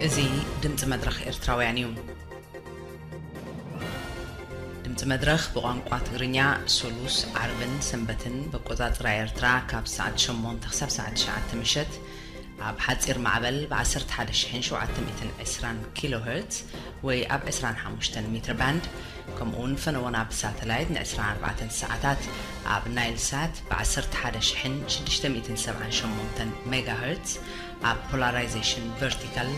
እዚ ድምፂ መድረኽ ኤርትራውያን እዩ። ድምፂ መድረኽ ብቋንቋ ትግርኛ ሰሉስ፣ ዓርብን ሰንበትን ብኣቆፃፅራ ኤርትራ ካብ ሰዓት ሸሞንተ ክሳብ ሰዓት ትሽዓተ ምሸት ኣብ ሓፂር ማዕበል ብ ዓሰርተ ሓደ ሺሕን ሸውዓተ ሚእትን ዕስራን ኪሎ ሄርትዝ ወይ ኣብ ዕስራን ሓሙሽተን ሜትር ባንድ፣ ከምኡ እውን ፈነወና ብሳተላይት ን ዕስራን ኣርባዕተን ሰዓታት ኣብ ናይል ሳት ብ ዓሰርተ ሓደ ሺሕን ሽዱሽተ ሚእትን ሰብዓን ሸሞንተን ሜጋ ሄርትዝ፣ ኣብ ፖላራይዜሽን ቨርቲካል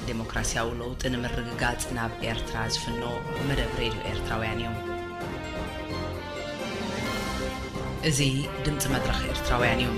ዴሞክራሲያዊ ለውጢ ንምርግጋጽ ናብ ኤርትራ ዝፍኖ መደብ ሬድዮ ኤርትራውያን እዩ። እዚ ድምጺ መድረኽ ኤርትራውያን እዩ።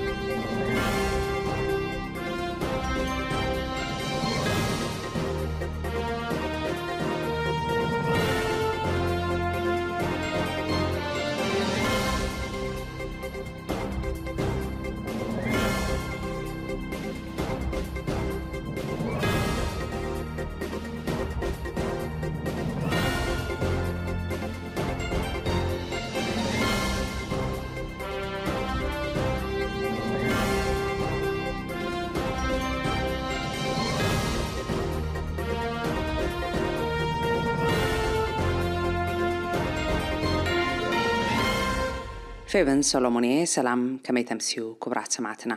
ፌቨን ሰሎሞን እየ። ሰላም፣ ከመይ ተምስዩ ክቡራት ሰማዕትና?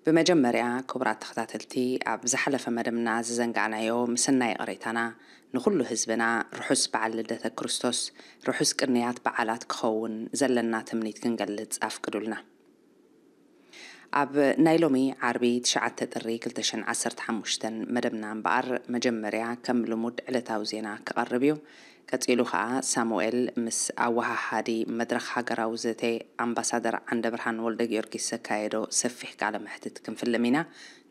ብመጀመርያ ክቡራት ተኸታተልቲ፣ ኣብ ዝሓለፈ መደብና ዝዘንጋዕናዮ ምስናይ ይቕሬታና፣ ንኹሉ ህዝብና ርሑስ በዓል ልደተ ክርስቶስ፣ ርሑስ ቅንያት በዓላት ክኸውን ዘለና ትምኒት ክንገልጽ ኣፍቅዱልና። ኣብ ናይ ሎሚ ዓርቢ ትሽዓተ ጥሪ ክልተ ሽሕን ዓሰርተ ሓሙሽተን መደብና እምበኣር፣ መጀመርያ ከም ልሙድ ዕለታዊ ዜና ክቐርብ እዩ። ቀጺሉ ኸኣ ሳሙኤል ምስ ኣወሃሃዲ መድረኽ ሃገራዊ ዘተ ኣምባሳደር ዓንደብርሃን ወልደጊዮርጊስ ዘካየዶ ሰፊሕ ቃለ መሕትት ክንፍልም ኢና።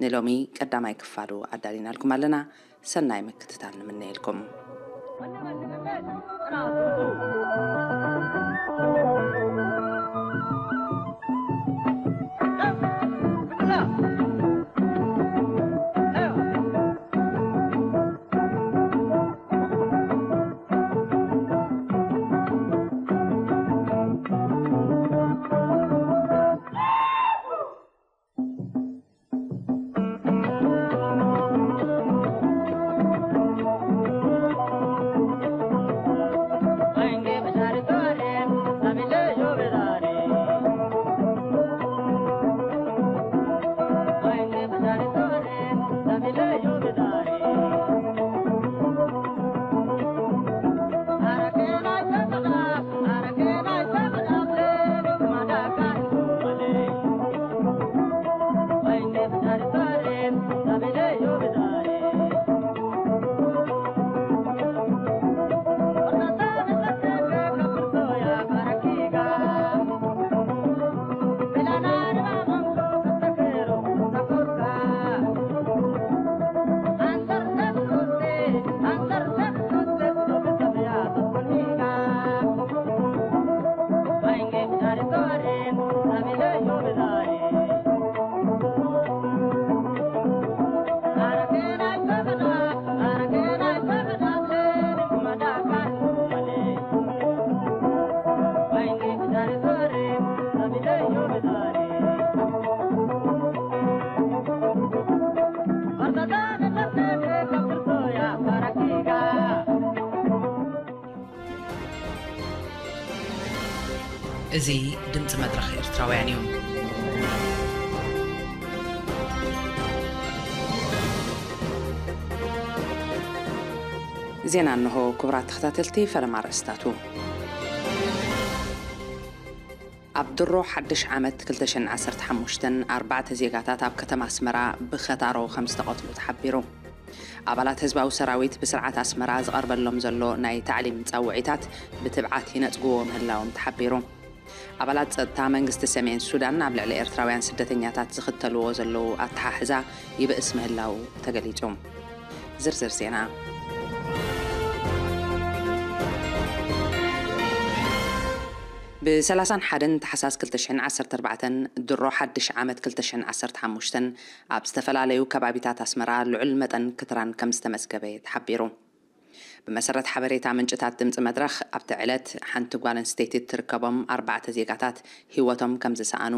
ንሎሚ ቀዳማይ ክፋሉ ኣዳሊናልኩም ኣለና። ሰናይ ምክትታል ንምነየልኩም። እዚ ድምፂ መድረኽ ኤርትራውያን እዩ። ዜና እንሆ። ክቡራት ተኸታተልቲ፣ ፈለማ ኣርእስታቱ። ኣብ ድሮ ሓድሽ ዓመት ክልተ ሽሕን ዓሰርተ ሓሙሽተን ኣርባዕተ ዜጋታት ኣብ ከተማ ኣስመራ ብኸታሮ ከም ዝተቐትሉ ተሓቢሩ። ኣባላት ህዝባዊ ሰራዊት ብስርዓት ኣስመራ ዝቐርበሎም ዘሎ ናይ ታዕሊም ጻውዒታት ብትብዓት ይነጽግዎ ምህላዎም ተሓቢሩ። ኣባላት ጸጥታ መንግስቲ ሰሜን ሱዳን ኣብ ልዕሊ ኤርትራውያን ስደተኛታት ዝኽተልዎ ዘለዉ ኣተሓሕዛ ይብእስ ምህላዉ ተገሊጹ። ዝርዝር ዜና። ብ ሰላሳን ሓደን ታሕሳስ ክልተ ሽሕን ዓሰርተ ኣርባዕተን ድሮ ሓድሽ ዓመት ክልተ ሽሕን ዓሰርተ ሓሙሽተን ኣብ ዝተፈላለዩ ከባቢታት ኣስመራ ልዑል መጠን ክትራን ከም ዝተመዝገበ ተሓቢሩ። ብመሰረት ሓበሬታ ምንጭታት ድምፂ መድረኽ፣ ኣብቲ ዕለት ሓንቲ ጓል ኣንስተይቲ እትርከቦም ኣርባዕተ ዜጋታት ህይወቶም ከም ዝሰኣኑ፣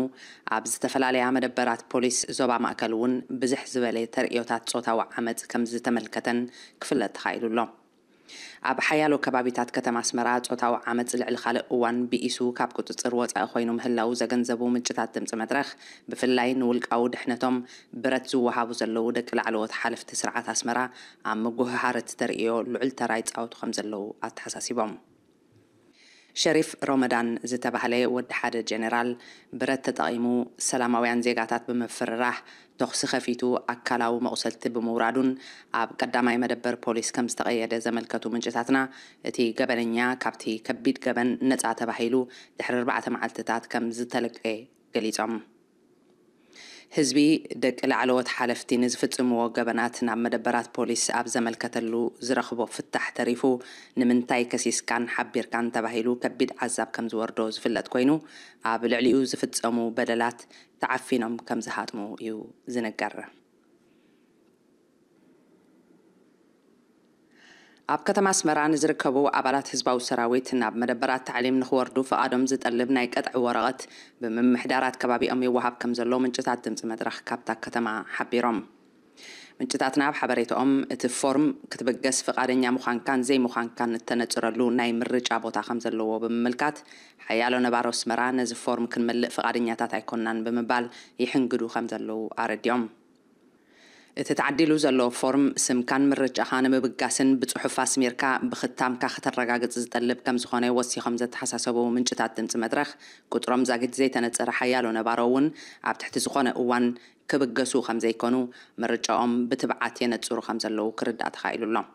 ኣብ ዝተፈላለያ መደበራት ፖሊስ ዞባ ማእከል እውን ብዝሕ ዝበለ ተርእዮታት ጾታዊ ዓመፅ ከም ዝተመልከተን ክፍለጥ ተኻኢሉ ኣሎ። ኣብ ሓያሎ ከባቢታት ከተማ ኣስመራ ጾታዊ ዓመፅ ልዕሊ ካልእ እዋን ብኢሱ ካብ ቁፅፅር ወፃኢ ኮይኑ ምህላው ዘገንዘቡ ምንጭታት ድምፂ መድረኽ፣ ብፍላይ ንውልቃዊ ድሕነቶም ብረት ዝወሃቡ ዘለዉ ደቂ ላዕለዎት ሓለፍቲ ስርዓት ኣስመራ ኣብ ምጉህሃር እቲ ተርእዮ ልዑል ተራ ይፃወቱ ከም ዘለዉ ኣተሓሳሲቦም። ሸሪፍ ሮመዳን ዝተባህለ ወዲ ሓደ ጀነራል ብረት ተጠቒሙ ሰላማውያን ዜጋታት ብምፍርራሕ ተኹሲ ከፊቱ ኣካላዊ መቑሰልቲ ብምውራዱን ኣብ ቀዳማይ መደበር ፖሊስ ከም ዝተቐየደ ዘመልከቱ ምንጭታትና፣ እቲ ገበነኛ ካብቲ ከቢድ ገበን ነፃ ተባሂሉ ድሕሪ ኣርባዕተ መዓልትታት ከም ዝተለቀየ ገሊጾም። ህዝቢ ደቂ ላዕለዎት ሓለፍቲ ንዝፍጽምዎ ገበናት ናብ መደበራት ፖሊስ ኣብ ዘመልከተሉ ዝረኽቦ ፍታሕ ተሪፉ፣ ንምንታይ ከሲስካን ሓቢርካን ተባሂሉ ከቢድ ዓዛብ ከም ዝወርዶ ዝፍለጥ ኮይኑ፣ ኣብ ልዕሊኡ ዝፍጸሙ በደላት ተዓፊኖም ከም ዝሃጥሙ እዩ ዝንገር። ኣብ ከተማ ኣስመራ ንዝርከቡ ኣባላት ህዝባዊ ሰራዊት ናብ መደበራት ታዕሊም ንኽወርዱ ፍቓዶም ዝጠልብ ናይ ቀጥዒ ወረቐት ብምምሕዳራት ከባቢኦም ይወሃብ ከም ዘሎ ምንጭታት ድምፂ መድረኽ ካብታ ከተማ ሓቢሮም። ምንጭታትና ኣብ ሓበሬታኦም፣ እቲ ፎርም ክትብገስ ፍቓደኛ ምዃንካን ዘይምዃንካን እተነፅረሉ ናይ ምርጫ ቦታ ከም ዘለዎ ብምምልካት፣ ሓያሎ ነባሮ ኣስመራ ነዚ ፎርም ክንመልእ ፍቓደኛታት ኣይኮናን ብምባል ይሕንግዱ ከም ዘለዉ ኣረዲኦም። እቲ ተዓዲሉ ዘሎ ፎርም ስምካን ምርጫኻ ንምብጋስን ብጽሑፍ ኣስሚርካ ብኽታምካ ከተረጋግጽ ዝጠልብ ከም ዝኾነ ወሲኾም ዘተሓሳሰቡ ምንጭታት ድምፂ መድረኽ፣ ቁጽሮም ዛጊት ዘይተነጸረ ሓያሎ ነባሮ እውን ኣብ ትሕቲ ዝኾነ እዋን ክብገሱ ከም ዘይኮኑ፣ ምርጫኦም ብትብዓት የነጽሩ ከም ዘለዉ ክርዳእ ተኻኢሉ ኣሎ።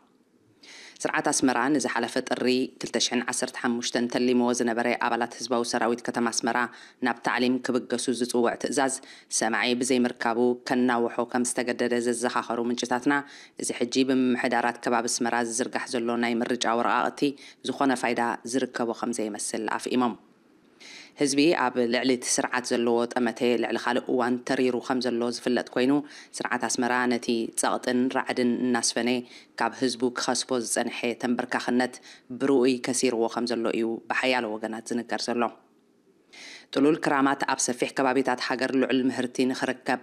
ስርዓት ኣስመራ ንዝሓለፈ ጥሪ ክልተ ሽሕን ዓሰርተ ሓሙሽተን ተሊምዎ ዝነበረ ኣባላት ህዝባዊ ሰራዊት ከተማ ኣስመራ ናብ ታዕሊም ክብገሱ ዝጽውዕ ትእዛዝ ሰማዒ ብዘይምርካቡ ከናውሖ ከም ዝተገደደ ዘዘኻኸሩ ምንጭታትና፣ እዚ ሕጂ ብምምሕዳራት ከባቢ ኣስመራ ዝዝርጋሕ ዘሎ ናይ ምርጫ ወረቓቕቲ ዝኾነ ፋይዳ ዝርከቦ ከም ዘይመስል ኣፍኢሞም። ህዝቢ ኣብ ልዕሊ እቲ ስርዓት ዘለዎ ጠመተ ልዕሊ ካልእ እዋን ተሪሩ ከም ዘሎ ዝፍለጥ ኮይኑ፣ ስርዓት ኣስመራ ነቲ ጸቕጥን ራዕድን እናስፈነ ካብ ህዝቡ ክኸስቦ ዝጸንሐ ተንበርካኽነት ብርኡይ ከሲርዎ ከም ዘሎ እዩ ብሓያሎ ወገናት ዝንገር ዘሎ። ጥሉል ክራማት ኣብ ሰፊሕ ከባቢታት ሃገር ልዑል ምህርቲ ንኽርከብ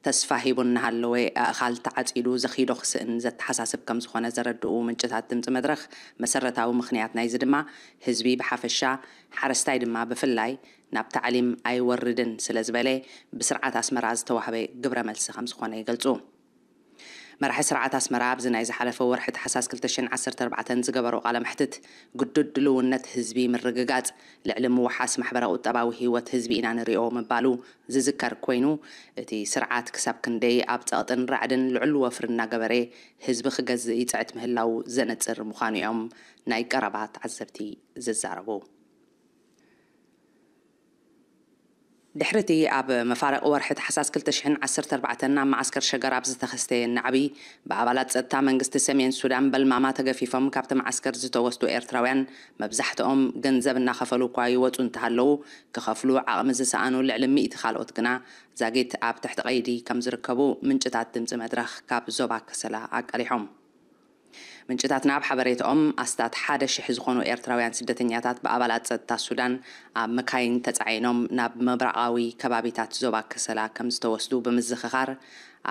ተስፋ ሂቡ እናሃለወ፣ ኣእኻል ተዓጺዱ ዘኺዶ ክስእን ዘተሓሳስብ ከም ዝኾነ ዘረድኡ ምንጭታት ድምፂ መድረኽ፣ መሰረታዊ ምኽንያት ናይዚ ድማ ህዝቢ ብሓፈሻ፣ ሓረስታይ ድማ ብፍላይ ናብ ታዕሊም ኣይወርድን ስለ ዝበለ፣ ብስርዓት ኣስመራ ዝተዋህበ ግብረ መልሲ ከም ዝኾነ ይገልጹ። መራሒ ስርዓት ኣስመራ ኣብዚ ናይ ዝሓለፈ ወርሒ ታሕሳስ ክልተ ሽሕን ዓሰርተ ኣርባዕተን ዝገበሮ ቃለ መሕትት፣ ግዱድ ድልውነት ህዝቢ ምርግጋጽ ልዕሊ ምውሓስ ማሕበረ ቁጠባዊ ህይወት ህዝቢ ኢና ንሪኦ ምባሉ ዝዝከር ኮይኑ፣ እቲ ስርዓት ክሳብ ክንደይ ኣብ ጸቕጥን ራዕድን ልዑል ወፍሪ እናገበረ ህዝቢ ክገዝእ ይጽዕት ምህላው ዘነጽር ምዃኑ እዮም ናይ ቀረባ ተዓዘብቲ ዝዛረቡ። ድሕሪ እቲ ኣብ መፋርቕ ወርሒ ታሕሳስ ክልተ ሽሕን ዓሰርተ ኣርባዕተን ኣብ መዓስከር ሸገር ኣብ ዝተኸስተ ናዕቢ፣ ብኣባላት ጸጥታ መንግስቲ ሰሜን ሱዳን በልማማ ተገፊፎም ካብቲ መዓስከር ዝተወስዱ ኤርትራውያን፣ መብዛሕትኦም ገንዘብ እናኸፈሉ እኳ ይወጹ እንተሃለዉ፣ ክኸፍሉ ዓቕሚ ዝሰኣኑ ልዕሊ ሚእቲ ካልኦት ግና ዛጊት ኣብ ትሕቲ ቀይዲ ከም ዝርከቡ ምንጭታት ድምጺ መድረኽ ካብ ዞባ ከሰላ ኣቃሊሖም። ምንጭታትና ኣብ ሓበሬታኦም፣ ኣስታት ሓደ ሽሕ ዝኾኑ ኤርትራውያን ስደተኛታት ብኣባላት ጸጥታ ሱዳን ኣብ መካይን ተጻዒኖም ናብ ምብራቓዊ ከባቢታት ዞባ ከሰላ ከም ዝተወስዱ ብምዝኽኻር፣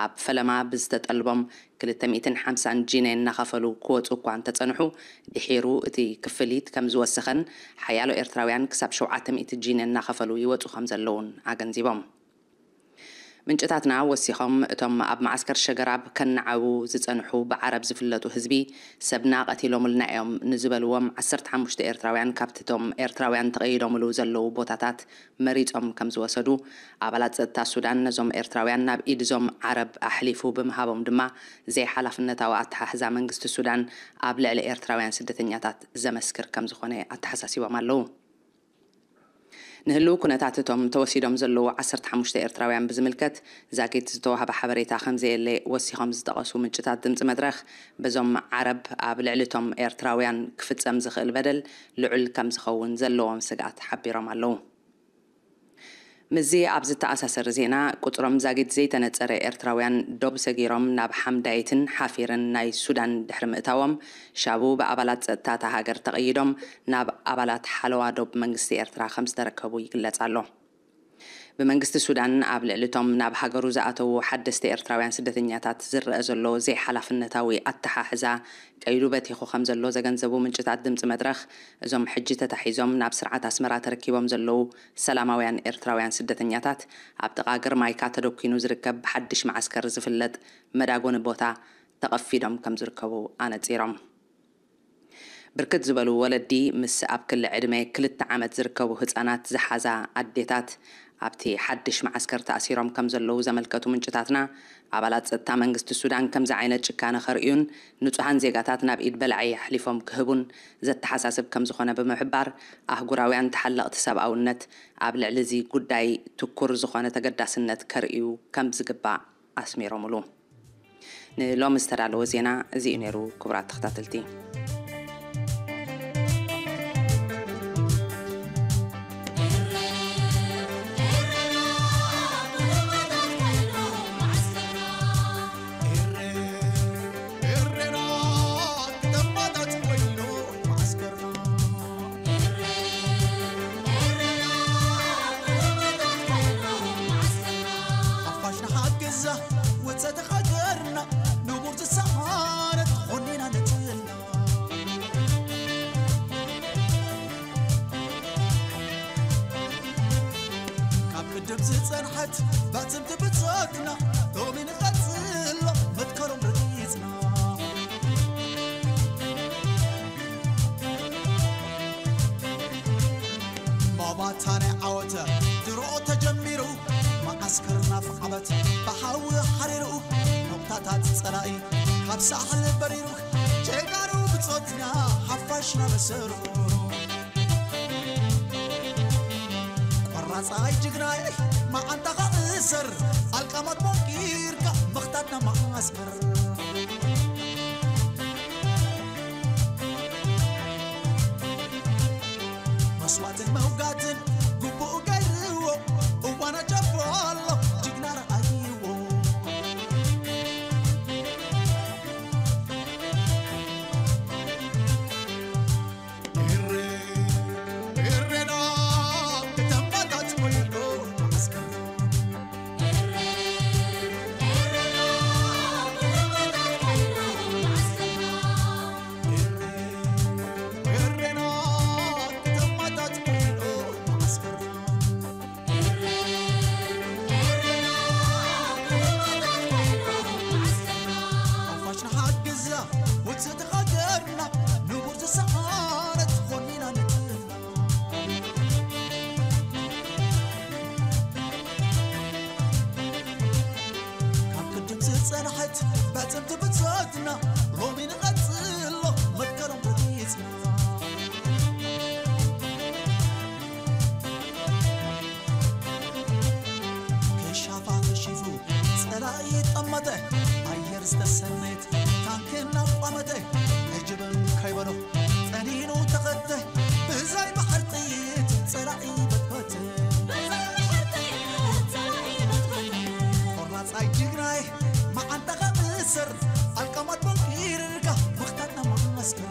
ኣብ ፈለማ ብዝተጠልቦም ክልተ ሚእትን ሓምሳን ጂኔ እናኸፈሉ ክወጹ እኳ እንተጸንሑ፣ ድሒሩ እቲ ክፍሊት ከም ዝወሰኸን ሓያሎ ኤርትራውያን ክሳብ ሸውዓተ ሚእቲ ጂኔ እናኸፈሉ ይወጹ ከም ዘለዉን ኣገንዚቦም። ምንጭታትና ወሲኾም፣ እቶም ኣብ መዓስከር ሸገራብ ከነዓቡ ዝጸንሑ ብዓረብ ዝፍለጡ ህዝቢ፣ ሰብና ቀቲሎምልና እዮም ንዝበልዎም ዓሰርተ ሓሙሽተ ኤርትራውያን፣ ካብቲ እቶም ኤርትራውያን ተቐይዶምሉ ዘለዉ ቦታታት መሪጾም ከም ዝወሰዱ፣ ኣባላት ጸጥታ ሱዳን ነዞም ኤርትራውያን ናብ ኢድ እዞም ዓረብ ኣሕሊፉ ብምሃቦም ድማ፣ ዘይሓላፍነታዊ ኣተሓሕዛ መንግስቲ ሱዳን ኣብ ልዕሊ ኤርትራውያን ስደተኛታት ዘመስክር ከም ዝኾነ ኣተሓሳሲቦም ኣለዉ። ንህልው ኩነታት እቶም ተወሲዶም ዘለዉ ዓሰርተ ሓሙሽተ ኤርትራውያን ብዝምልከት ዛጊት ዝተዋህበ ሓበሬታ ከም ዘየለ ወሲኾም ዝጠቐሱ ምንጭታት ድምጺ መድረኽ፣ በዞም ዓረብ ኣብ ልዕሊ እቶም ኤርትራውያን ክፍጸም ዝኽእል በደል ልዑል ከም ዝኸውን ዘለዎም ስግኣት ሓቢሮም ኣለዉ። ምስዚ ኣብ ዝተኣሳሰር ዜና፣ ቁጽሮም ዛጊት ዘይተነጸረ ኤርትራውያን ዶብ ሰጊሮም ናብ ሓምዳይትን ሓፊርን ናይ ሱዳን ድሕሪ ምእታዎም፣ ሻቡ ብኣባላት ጸጥታ እታ ሃገር ተቐይዶም ናብ ኣባላት ሓለዋ ዶብ መንግስቲ ኤርትራ ከም ዝተረከቡ ይግለጽ ኣሎ። ብመንግስቲ ሱዳን ኣብ ልዕሊ እቶም ናብ ሃገሩ ዝኣተዉ ሓደስቲ ኤርትራውያን ስደተኛታት ዝረአ ዘሎ ዘይሓላፍነታዊ ኣተሓሕዛ ቀይዱ በቲኹ ከም ዘሎ ዘገንዘቡ ምንጭታት ድምጺ መድረኽ፣ እዞም ሕጂ ተታሒዞም ናብ ስርዓት ኣስመራ ተረኪቦም ዘለዉ ሰላማውያን ኤርትራውያን ስደተኛታት፣ ኣብ ጥቓ ግርማይካ ተደኲኑ ዝርከብ ብሓድሽ መዓስከር ዝፍለጥ መዳጎኒ ቦታ ተቐፊዶም ከም ዝርከቡ ኣነጺሮም። ብርክት ዝበሉ ወለዲ ምስ ኣብ ክሊ ዕድመ ክልተ ዓመት ዝርከቡ ህጻናት ዝሓዛ ኣዴታት ኣብቲ ሓድሽ መዓስከር ተኣሲሮም ከም ዘለዉ ዘመልከቱ ምንጭታትና፣ ኣባላት ጸጥታ መንግስቲ ሱዳን ከምዚ ዓይነት ጭካነ ከርእዩን ንጹሃን ዜጋታት ናብ ኢድ በላዒ ኣሕሊፎም ክህቡን ዘተሓሳስብ ከም ዝኾነ ብምሕባር፣ ኣህጉራውያን ተሓለቕቲ ሰብኣውነት ኣብ ልዕሊ እዚ ጉዳይ ትኩር ዝኾነ ተገዳስነት ከርእዩ ከም ዝግባእ ኣስሚሮምሉ። ንሎሚ ዝተዳለወ ዜና እዚ እዩ ነይሩ፣ ክቡራት ተኸታተልቲ። ሓፋሽ ንሓግዛ ውፅእቲ ሃገርና፣ ንቡር ዝሰዓረት ኾኒና ንፅልና። ካብ ቅድም ዝፀንሐት ባፅምቲ ብፆትና፣ ሎሚ ንቐፅሎ መትከሎም ረጊፅና። ባባታ ናይ ዓወተ ድሮ ተጀሚሩ፣ መዓስከርና ፍቓበት ብሓዊ ሓሪሩ፣ ኖቕታታት ጸላኢ ካብ ሳሕል በሪሩ፣ ጀጋሩ ብጾትና ሓፋሽና መሰሩ። ቆራጻይ ጅግናይ መዓንጣኻ እሰር፣ ኣልቃማት ቦንቂርካ ምኽታትና መዓስከር። መስዋእትን መውጋትን ግቡእ ገይርዎ፣ እዋን ኣጃፎ ኣሎ ጅግና ረኣይዎ። ኤሬ፣ ኤሬና ከተማታት ኮይኑ መዓስከር። ኤሬና ከተማታት ኮይኑ መዓስከር። ሓፋሽ ንሓግዛ ውፅእቲ ሃገርና፣ ንቡር ዝሰዓረት ኾኒና ንፅና። ካብ ቅድም ዝጸንሐት ባጽምቲ ብጾትና፣ ሎሚ ንቐጽሎ መትከሎም ረጊጽና። ክሻፋ ከሺፉ ጸላኢ ጠመተ፣ ኣየር ዝተሰነየት ታንክ እናቋመተ፣ ዕጅብን ከይበሎ ጸኒኑ ተኸተ፣ ብዘይ ባሕር ጥይት ጸላኢ በትበተ። ብዘይ ባሕር ጥይት ጸላኢ በትበተ። ቆራጻይ ጅግናይ መዓንጣኻ እሰር፣ ኣልቀማት ቦንኪርካ ምኽታትና መዓስከር።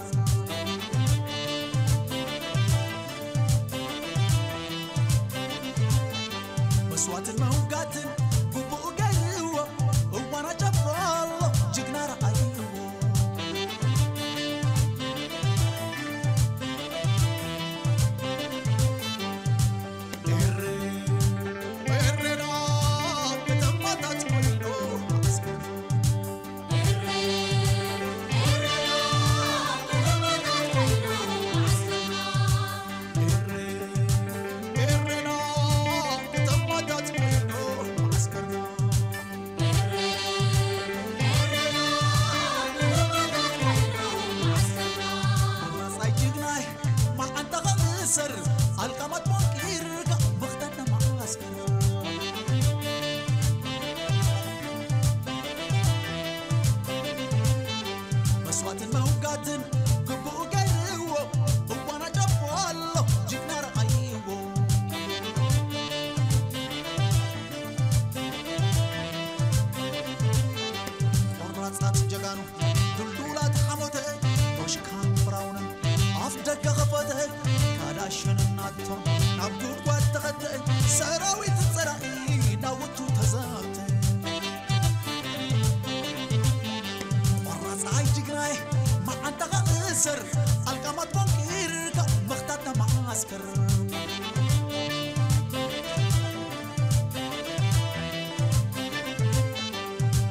መስዋእትን መውጋትን ግቡእ ገይርዎ፣ እዋን ኣጨፋሎ ጅግና ረኣይዎ። ኤረ፣ ኤረና ከተማታት ኮይኑ መዓስከር። ኤረ፣ ኤረና ከተማታት ኮይኑ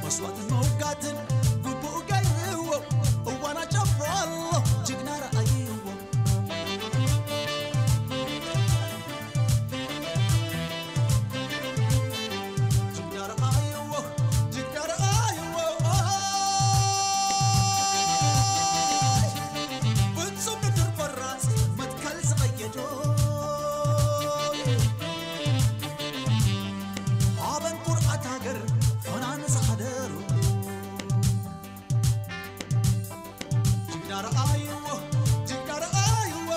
መስዋእትን መውጋትን ግቡእ ገይርዎ፣ እዋን ኣጨብሮ ኣሎ፣ ጅግና ረኣይዎ። ጅግና ረኣይዎ፣ ጅግና ረኣይዎ። ፍጹም ንድር ቆራጽ መትከል ዝቐየዶ። ኣበን ቁርዓት ሃገር ፈናን ዝሓደሩ። ጅግና ረኣይዎ፣ ጅግና ረኣይዎ።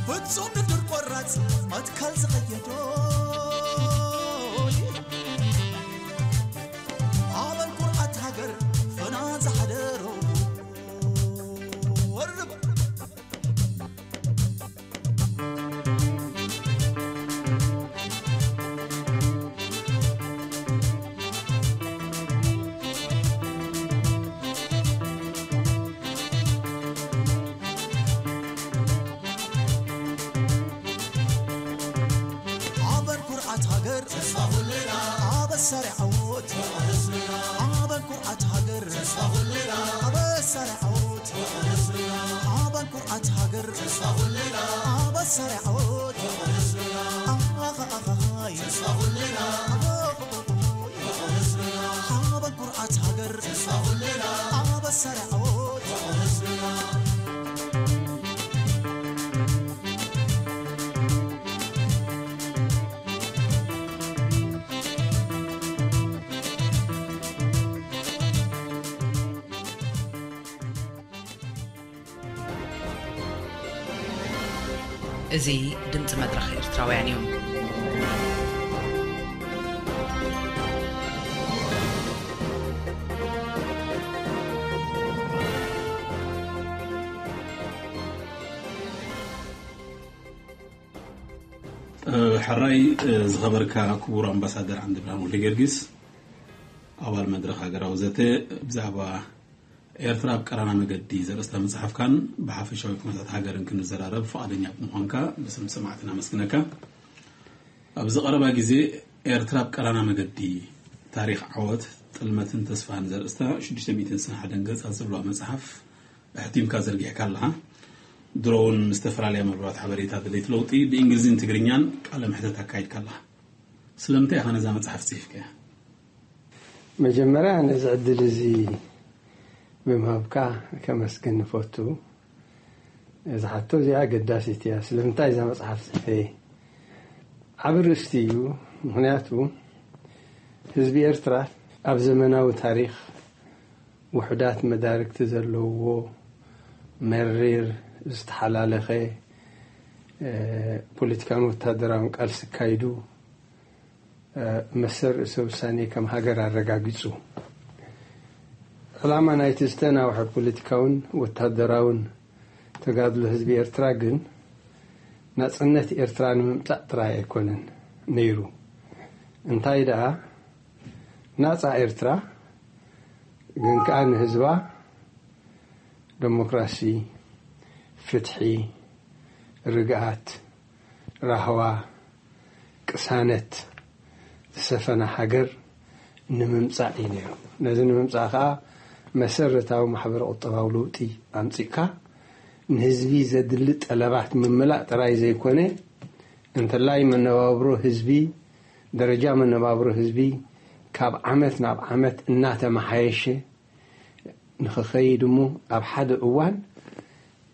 ፍጹም ንድር ቆራጽ መትከል ዝቐየዶ። ኣበን ኩርዓት ሃገር ፈና ዝሓደሮ። ወርብ ኣበን ኩርዓት ሃገር ተስፋ ኩልና ኣበሳሪ ዓወት። ኣበን ኩርዓት ሃገር ተስፋ ኩልና ኣበሳሪ ዓወት። ኣበን ኩርዓት ሃገር ተስፋ ኩልና ኣበሳሪ ዓወት። ኣኻ ኣኻ ሃይ ተስፋ ኩልና ኣበን ኩርዓት ሃገር ተስፋ ኩልና ኣበሳሪ ዓወት። እዚ ድምጺ መድረኽ ኤርትራውያን እዩ። ሕራይ ዝኸበርካ ክቡር ኣምባሳደር ዓንደብርሃን ወልደጊዮርጊስ፣ ኣባል መድረኽ ሃገራዊ ዘተ፣ ብዛዕባ ኤርትራ ኣብ ቀራና መገዲ ዘርእስታ መጽሓፍካን ብሓፈሻዊ ኩነታት ሃገርን ክንዘራረብ ፍቓደኛ ብምዃንካ ብስም ሰማዕትና ኣመስግነካ። ኣብዚ ቀረባ ግዜ ኤርትራ ኣብ ቀራና መገዲ፣ ታሪኽ ዓወት፣ ጥልመትን ተስፋን ዘርእስታ ሽዱሽተ ሚእትን ስሳን ሓደን ገጻት ዘለዋ መጽሓፍ ኣሕቲምካ ዘርጊሕካ ኣለኻ። ድሮ እውን ምስ ዝተፈላለያ መርበባት ሓበሬታ ደለይቲ ለውጢ ብእንግሊዝን ትግርኛን ቃለ መሕተት ኣካይድካ ኣለኻ። ስለምንታይ ኢኻ ነዛ መጽሓፍ ጽሒፍካያ? መጀመርያ ነዚ ዕድል እዚ ብምሃብካ ከመስግን ንፈቱ። እዛ ሕቶ እዚኣ ኣገዳሲት እያ። ስለምንታይ እዛ መጽሓፍ ጽሒፈ? ዓቢ ርእስቲ እዩ። ምኽንያቱ ህዝቢ ኤርትራ ኣብ ዘመናዊ ታሪኽ ውሑዳት መዳርግቲ ዘለውዎ መሪር ዝተሓላለኸ፣ እ፣ ፖለቲካውን ወታደራውን ቃልሲ ኣካይዱ፣ እ፣ መሰል ርእሰ ውሳኔ ከም ሃገር ኣረጋጊጹ። ዕላማ ናይቲ ዝተናውሐ ፖለቲካውን ወታደራውን ተጋድሎ ህዝቢ ኤርትራ ግን ናጽነት ኤርትራ ንምምጻእ ጥራይ ኣይኮነን ነይሩ። እንታይ ደኣ፣ ናጻ ኤርትራ ግን ከኣ ንህዝባ ደሞክራሲ፣ ፍትሒ፣ ርግኣት፣ ራህዋ፣ ቅሳነት ዝሰፈና ሃገር ንምምጻእ እዩ ነይሩ። ነዚ ንምምጻእ ከኣ መሰረታዊ ማሕበረ ቁጠባዊ ለውጢ ኣምጺእካ ንህዝቢ ዘድሊ ጠለባት ምምላእ ጥራይ ዘይኮነ፣ እንተላይ መነባብሮ ህዝቢ፣ ደረጃ መነባብሮ ህዝቢ ካብ ዓመት ናብ ዓመት እናተመሓየሸ ንኽኸይድ እሞ፣ ኣብ ሓደ እዋን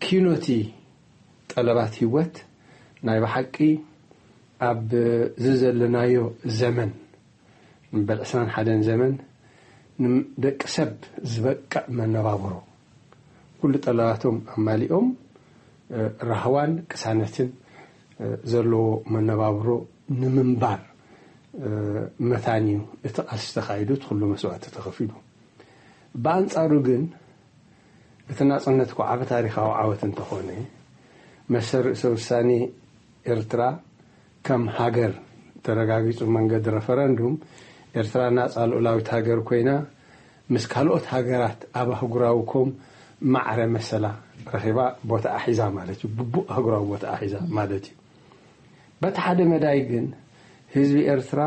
ኪኖቲ ጠለባት ህይወት ናይ ብሓቂ ኣብዚ ዘለናዮ ዘመን፣ በል ዕስራን ሓደን ዘመን፣ ንደቂ ሰብ ዝበቅዕ መነባብሮ፣ ኩሉ ጠለባቶም ኣማሊኦም፣ እ፣ ራህዋን ቅሳነትን፣ እ፣ ዘለዎ መነባብሮ ንምንባር፣ እ፣ መታን እዩ እቲ ቃልሲ ተኻይዱ፣ እቲ ኩሉ መስዋእቲ ተኸፊሉ። ብኣንጻሩ ግን፣ እቲ ናጽነት እኮ ዓቢ ታሪኻዊ ዓወት እንተኾነ፣ መሰል ርእሰ ውሳኔ ኤርትራ ከም ሃገር ተረጋጊጹ፣ መንገዲ ረፈረንዱም፣ ኤርትራ ናጻ ልኡላዊት ሃገር ኮይና፣ ምስ ካልኦት ሃገራት ኣብ ኣህጉራዊ ኮም ማዕረ መሰላ ረኺባ ቦታኣ ሒዛ ማለት እዩ። ግቡእ ኣህጉራዊ ቦታኣ ሒዛ ማለት እዩ። በቲ ሓደ መዳይ ግን ህዝቢ ኤርትራ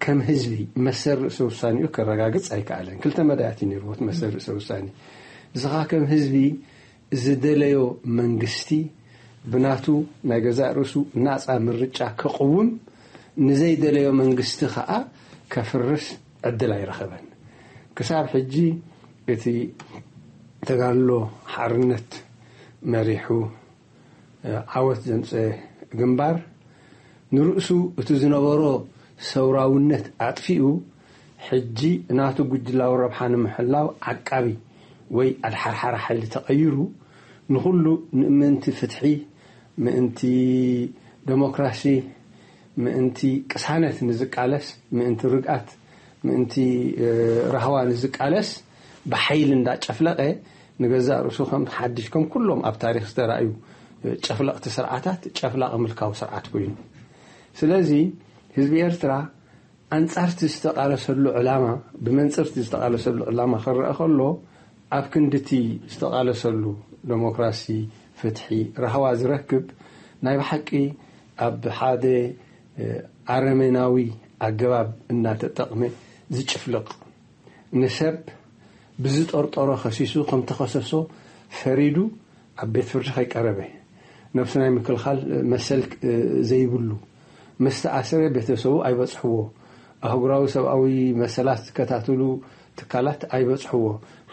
ከም ህዝቢ መሰል ርእሰ ውሳኔኡ ከረጋግጽ ኣይከኣለን። ክልተ መዳያት እዩ ነይርዎ እቲ መሰል ርእሰ ውሳኔ። ንስኻ ከም ህዝቢ ዝደለዮ መንግስቲ ብናቱ ናይ ገዛእ ርእሱ ናጻ ምርጫ ከቕውም፣ ንዘይደለዮ መንግስቲ ከኣ ከፍርስ ዕድል ኣይረኸበን። ክሳብ ሕጂ እቲ ተጋድሎ ሓርነት መሪሑ ዓወት ዘምጸ ግንባር ንርእሱ እቲ ዝነበሮ ሰውራውነት ኣጥፊኡ፣ ሕጂ ናቱ ጉጅላዊ ረብሓ ንምሕላው ዓቃቢ ወይ ኣድሓርሓሪ ሓይሊ ተቐይሩ፣ ንኹሉ ንምእንቲ ፍትሒ፣ ምእንቲ ደሞክራሲ፣ ምእንቲ ቅሳነት ንዝቃለስ፣ ምእንቲ ርግኣት፣ ምእንቲ ራህዋ ንዝቃለስ ብሓይሊ እንዳጨፍለቐ፣ ንገዛእ ርእሱ ከም ሓድሽ፣ ከም ኩሎም ኣብ ታሪኽ ዝተራእዩ ጨፍለቕቲ ስርዓታት፣ ጨፍላቕ ምልካዊ ስርዓት ኮይኑ። ስለዚ ህዝቢ ኤርትራ ኣንጻርቲ ዝተቓለሰሉ ዕላማ፣ ብመንጽርቲ ዝተቓለሰሉ ዕላማ ክረአ ከሎ፣ ኣብ ክንድቲ ዝተቓለሰሉ ደሞክራሲ፣ ፍትሒ፣ ራህዋ ዝረክብ ናይ ብሓቂ ኣብ ሓደ ኣረሜናዊ ኣገባብ እናተጠቕመ ዝጭፍልቕ፣ ንሰብ ብዝጠርጠሮ ከሲሱ ከም ተኸሰሶ ፈሪዱ ኣብ ቤት ፍርዲ ከይቀረበ፣ ነብሱ ናይ ምክልኻል መሰል ዘይብሉ፣ ምስ ተኣሰረ ቤተሰቡ ኣይበጽሕዎ፣ ኣህጉራዊ ሰብኣዊ መሰላት ዝከታተሉ ትካላት ኣይበጽሕዎ።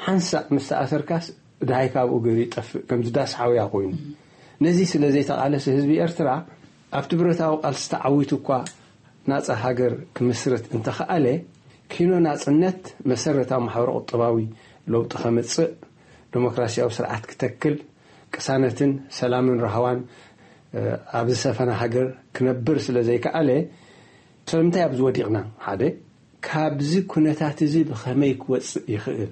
ሓንሳእ ምስ ተኣሰርካስ ደሃይ ካብኡ ገይሩ ይጠፍእ፣ ከምዚ ዳስ ሓውያ ኮይኑ። ነዚ ስለ ዘይተቓለሰ ህዝቢ ኤርትራ ኣብቲ ብረታዊ ቃልሲ ተዓዊቱ እኳ ናጻ ሃገር ክምስርት እንተኸኣለ፣ ኪኖ ናጽነት መሰረታዊ ማሕበረ ቁጠባዊ ለውጢ ከምጽእ፣ ደሞክራሲያዊ ስርዓት ክተክል፣ ቅሳነትን ሰላምን ራህዋን ኣብ ዝሰፈና ሃገር ክነብር ስለ ዘይከኣለ፣ ስለምንታይ ኣብዚ ወዲቕና? ሓደ፣ ካብዚ ኩነታት እዚ ብኸመይ ክወጽእ ይኽእል?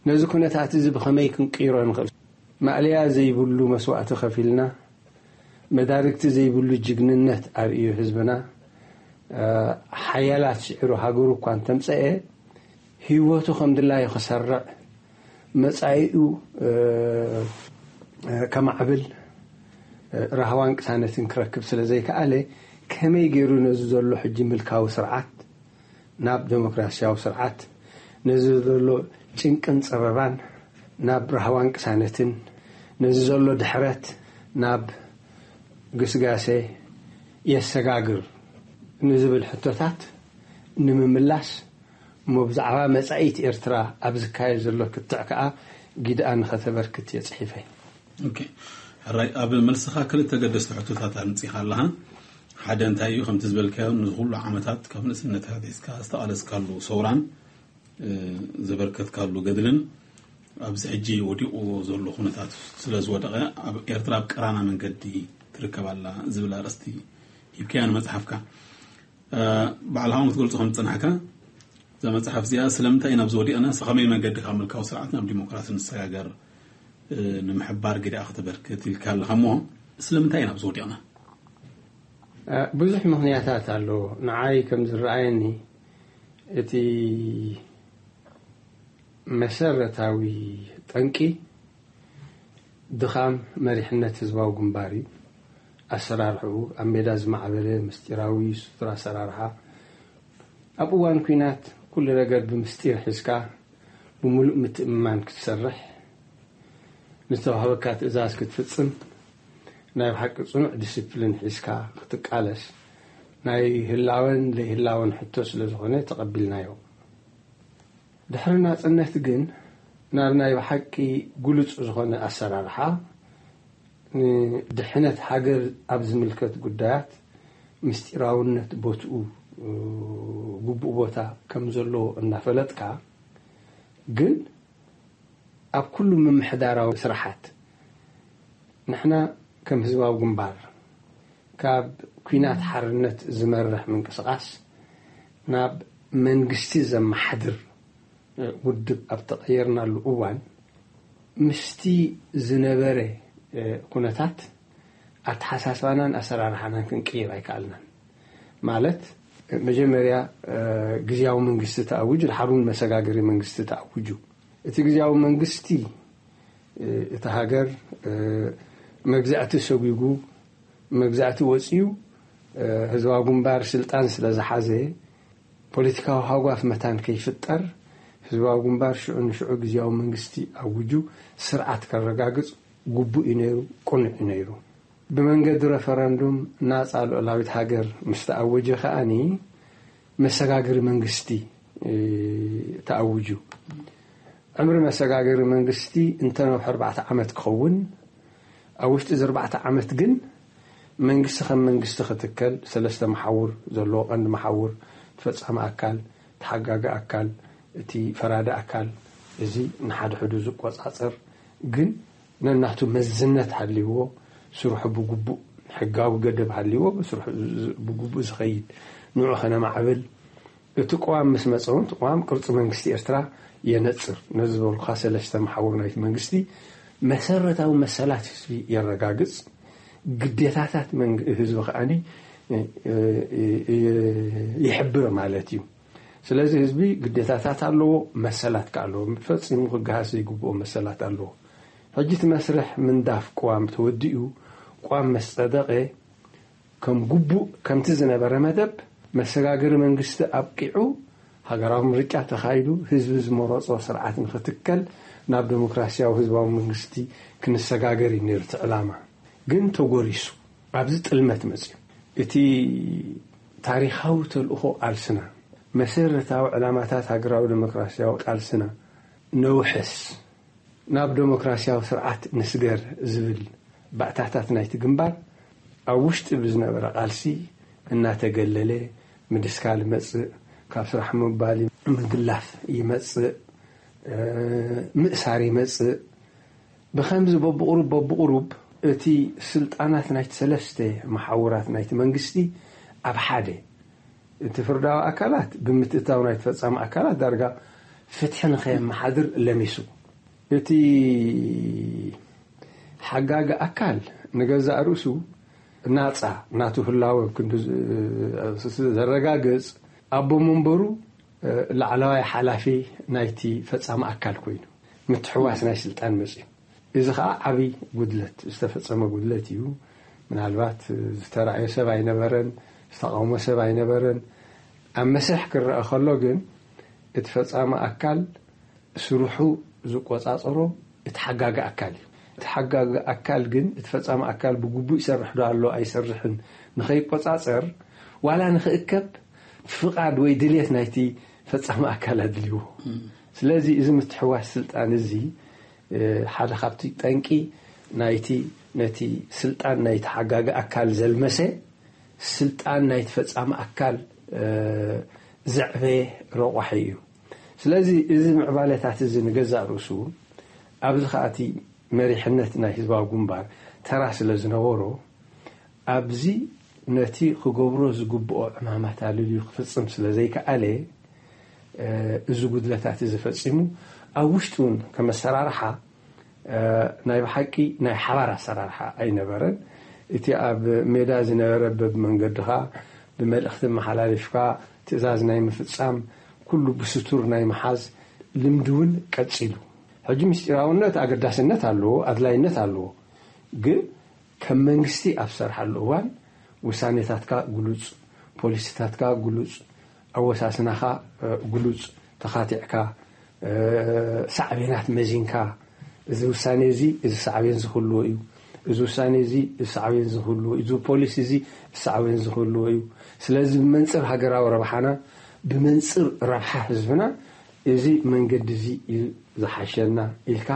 ነዚ ኩነታት እዚ ብኸመይ ክንቅይሮ ንኽእል? ማእለያ ዘይብሉ መስዋእቲ ከፊልና፣ መዳርግቲ ዘይብሉ ጅግንነት ኣርእዩ ህዝብና፣ ሓያላት ስዒሩ ሃገሩ እኳ እንተምጸኤ፣ ህይወቱ ከም ድላዩ ክሰርዕ፣ መጻኢኡ ከማዕብል፣ ራህዋን ቅሳነትን ክረክብ ስለ ዘይከኣለ፣ ከመይ ገይሩ ነዚ ዘሎ ሕጂ ምልካዊ ስርዓት ናብ ደሞክራሲያዊ ስርዓት፣ ነዚ ዘሎ ጭንቅን ጸበባን ናብ ራህዋን ቅሳነትን፣ ነዚ ዘሎ ድሕረት ናብ ግስጋሴ የሰጋግር ንዝብል ሕቶታት ንምምላስ፣ እሞ ብዛዕባ መጻኢት ኤርትራ ኣብ ዝካየድ ዘሎ ክትዕ ከኣ ጊድኣ ንኸተበርክት እየ ጽሒፈ። ኦኬ። ሕራይ፣ ኣብ መልስኻ ክልተ ገደስቲ ሕቶታት ኣምጺኻ ኣለኻ። ሓደ እንታይ እዩ፣ ከምቲ ዝበልካዮ፣ ንዝኹሉ ዓመታት ካብ ንእስነትካ ኣትሒዝካ ዝተቓለስካሉ ሰውራን፣ እ፣ ዘበርከትካሉ ገድልን ኣብዚ ሕጂ ወዲቑ ዘሎ ኩነታት ስለ ዝወደቐ፣ ኣብ ኤርትራ ኣብ ቀራና መንገዲ ትርከብ ኣላ ዝብል ኣርእስቲ ሂብካያ ንመጽሓፍካ። እ፣ ባዕልኻ እውን ክትገልጾ ከም ዝጸናሕካ፣ እዛ መጽሓፍ እዚኣ ስለምንታይ ኢና ኣብዚ ወዲቕና፣ ስኸመይ መንገዲ ካብ ምልካዊ ስርዓት ናብ ዲሞክራሲ ንሰጋገር፣ እ፣ ንምሕባር ግድኣ ከተበርክት ኢልካ ኣለኻ እሞ፣ ስለምንታይ ኢና ኣብዚ ወዲቕና? እ፣ ብዙሕ ምኽንያታት ኣለዎ። ንዓይ ከም ዝረኣየኒ፣ እቲ መሰረታዊ ጠንቂ ድኻም መሪሕነት ህዝባዊ ግንባር እዩ። ኣሰራርሕኡ ኣብ ሜዳ ዝማዕበለ ምስጢራዊ ስቱር ኣሰራርሓ፣ ኣብ እዋን ኲናት ኩሉ ነገር ብምስጢር ሒዝካ ብምሉእ ምትእምማን ክትሰርሕ፣ ንዝተዋህበካ ትእዛዝ ክትፍጽም፣ ናይ ብሓቂ ጽኑዕ ዲስፕሊን ሒዝካ ክትቃለስ ናይ ህላወን ዘይህላወን ሕቶ ስለ ዝኾነ ተቐቢልናዮ። ድሕሪ ናጽነት ግን ናብ ናይ ብሓቂ ግሉጽ ዝኾነ ኣሰራርሓ፣ ንድሕነት ሃገር ኣብ ዝምልከት ጉዳያት ምስጢራውነት ቦትኡ፣ ግቡእ ቦታ ከም ዘለዎ እናፈለጥካ፣ ግን ኣብ ኩሉ ምምሕዳራዊ ስራሓት ንሕና ከም ህዝባዊ ግንባር ካብ ኲናት ሓርነት ዝመርሕ ምንቅስቓስ ናብ መንግስቲ ዘመሓድር ውድብ ኣብ ተቐየርናሉ እዋን፣ ምስቲ ዝነበረ ኩነታት ኣተሓሳስባናን ኣሰራርሓናን ክንቅይር ኣይከኣልናን። ማለት፣ መጀመርያ ግዝያዊ መንግስቲ ተኣዊጁ፣ ድሓር እውን መሰጋገሪ መንግስቲ ተኣዊጁ። እቲ ግዝያዊ መንግስቲ እቲ ሃገር መግዛእቲ ሰጒጉ፣ መግዛእቲ ወጺኡ፣ ህዝባዊ ግንባር ስልጣን ስለ ዝሓዘ፣ ፖለቲካዊ ሃጓፍ መታን ከይፍጠር፣ ህዝባዊ ግንባር ሽዑ ንሽዑ ግዝያዊ መንግስቲ ኣውጁ ስርዓት ከረጋግጽ ግቡእ እዩ ነይሩ፣ ቅኑዕ እዩ ነይሩ። ብመንገዲ ረፈረንዱም ናጻ ልዑላዊት ሃገር ምስ ተኣወጀ ከኣኒ፣ መሰጋገሪ መንግስቲ ተኣውጁ። ዕምሪ መሰጋገሪ መንግስቲ እንተነውሐ ኣርባዕተ ዓመት ክኸውን፣ ኣብ ውሽጢ እዚ ኣርባዕተ ዓመት ግን መንግስቲ ከም መንግስቲ ክትከል፣ ሰለስተ መሓውር ዘለዎ፣ ቀንዲ መሓውር፣ ተፈጻሚ ኣካል፣ ተሓጋጊ ኣካል፣ እቲ ፈራዲ ኣካል፣ እዚ ንሓድሕዱ ዝቆጻጸር፣ ግን ነናቱ መዝነት ሃልይዎ፣ ስርሑ ብግቡእ፣ ሕጋዊ ገደብ ሃልይዎ፣ ብስርሑ ዝ- ብግቡእ ዝኸይድ፣ ንዑ ከነማዕብል። እቲ ቅዋም ምስ መጸ እውን፣ እቲ ቅዋም ቅርጺ መንግስቲ ኤርትራ የነጽር። ነዚ ዝበልኩኻ ሰለስተ መሓውር ናይቲ መንግስቲ መሰረታዊ መሰላት ህዝቢ የረጋግጽ፣ ግዴታታት መንግ- ህዝቢ ከኣኒ ይሕብር ማለት እዩ። ስለዚ ህዝቢ ግዴታታት ኣለዎ፣ መሰላት ከኣ ኣለዎ። ፈጺሙ ክገሃስ ዘይግብኦ መሰላት ኣለዎ። ሕጂ እቲ መስርሕ ምንዳፍ ቅዋም ተወዲኡ፣ ቅዋም መስ ጸደቐ፣ ከም ግቡእ ከምቲ ዝነበረ መደብ መሰጋገሪ መንግስቲ ኣብቂዑ፣ ሃገራዊ ምርጫ ተኻይዱ፣ ህዝቢ ዝመረጾ ስርዓት ንኽትከል፣ ናብ ደሞክራሲያዊ ህዝባዊ መንግስቲ ክንሰጋገር እዩ ነይሩ እቲ ዕላማ። ግን ተጎሪሱ፣ ኣብዚ ጥልመት መጽዩ። እቲ ታሪኻዊ ተልእኾ ቃልስና፣ መሰረታዊ ዕላማታት ሃገራዊ ደሞክራሲያዊ ቃልስና ነውሕስ፣ ናብ ደሞክራሲያዊ ስርዓት ንስገር ዝብል ባእታታት ናይቲ ግንባር፣ ኣብ ውሽጢ ብዝነበረ ቃልሲ እናተገለለ፣ ምድስካል ይመጽእ፣ ካብ ስራሕ ምባል፣ ምግላፍ ይመጽእ፣ ምእሳር ይመጽእ። ብኸምዚ በብቑሩብ በብቑሩብ እቲ ስልጣናት ናይቲ ሰለስተ መሓውራት ናይቲ መንግስቲ ኣብ ሓደ፣ እቲ ፍርዳዊ ኣካላት ብምትእታው ናይ ተፈጻሚ ኣካላት ዳርጋ ፍትሒ ንኸየመሓድር ለሚሱ። እቲ ሓጋጊ ኣካል ንገዛእ ርእሱ ናጻ ናቱ ህላወ ክንዲ ዝ- ዘረጋግጽ፣ ኣቦ መንበሩ ላዕለዋይ ሓላፊ ናይቲ ፈጻሚ ኣካል ኮይኑ፣ ምትሕዋስ ናይ ስልጣን መጽዩ። እዚ ኸኣ ዓቢ ጉድለት፣ ዝተፈጸመ ጉድለት እዩ። ምናልባት ዝተራእየ ሰብ ኣይነበረን፣ ዝተቃውሞ ሰብ ኣይነበረን። ኣብ መስርሕ ክረአ ከሎ ግን፣ እቲ ፈጻሚ ኣካል ስርሑ ዝቆጻጸሮ እቲ ሓጋጊ ኣካል እዩ። እቲ ሓጋጊ ኣካል ግን እቲ ፈጻሚ ኣካል ብግቡእ ይሰርሕ ዶ ኣሎ ኣይሰርሕን ንኸይቆጻጸር፣ ዋላ ንኽእከብ ፍቓድ ወይ ድልየት ናይቲ ፈጻሚ ኣካል ኣድልይዎ። ስለዚ እዚ ምትሕዋስ ስልጣን እዚ፣ እ፣ ሓደ ካብቲ ጠንቂ ናይቲ፣ ነቲ ስልጣን ናይቲ ሓጋጊ ኣካል ዘልመሰ፣ ስልጣን ናይቲ ፈጻሚ ኣካል፣ እ፣ ዘዕበየ ረቋሒ እዩ። ስለዚ እዚ ምዕባለታት እዚ ንገዛእ ርእሱ፣ ኣብዚ ኸኣ እቲ መሪሕነት ናይ ህዝባዊ ግንባር ተራ ስለ ዝነበሮ፣ ኣብዚ ነቲ ክገብሮ ዝግብኦ ዕማማት ኣልልዩ ክፍጽም ስለ ዘይከኣለ፣ እ፣ እዚ ጉድለታት እዚ ፈጺሙ፣ ኣብ ውሽጡ እውን ከም ኣሰራርሓ፣ እ፣ ናይ ብሓቂ ናይ ሓባር ኣሰራርሓ ኣይነበረን። እቲ ኣብ ሜዳ ዝነበረ፣ በብመንገድኻ ብመልእኽቲ መሓላልፍካ ትእዛዝ ናይ ምፍጻም ኩሉ ብስቱር ናይ ምሓዝ ልምዲ እውን ቀጺሉ። ሕጂ ምስጢራውነት ኣገዳስነት ኣለዎ፣ ኣድላይነት ኣለዎ። ግን ከም መንግስቲ ኣብ ዝሰርሓሉ እዋን ውሳኔታትካ ግሉጽ፣ ፖሊሲታትካ ግሉጽ፣ ኣወሳስናኻ፣ እ፣ ግሉጽ፣ ተኻቲዕካ፣ እ፣ ሳዕቤናት መዚንካ፣ እዚ ውሳኔ እዚ፣ እዚ ሳዕቤን ዝህልዎ እዩ፣ እዚ ውሳኔ እዚ፣ እዚ ሳዕቤን ዝህልዎ እዩ፣ እዚ ፖሊሲ እዚ፣ እዚ ሳዕቤን ዝህልዎ እዩ። ስለዚ ብመንጽር ሃገራዊ ረብሓና፣ ብመንጽር ረብሓ ህዝብና፣ እዚ መንገዲ እዚ እዩ ዝሓሸና ኢልካ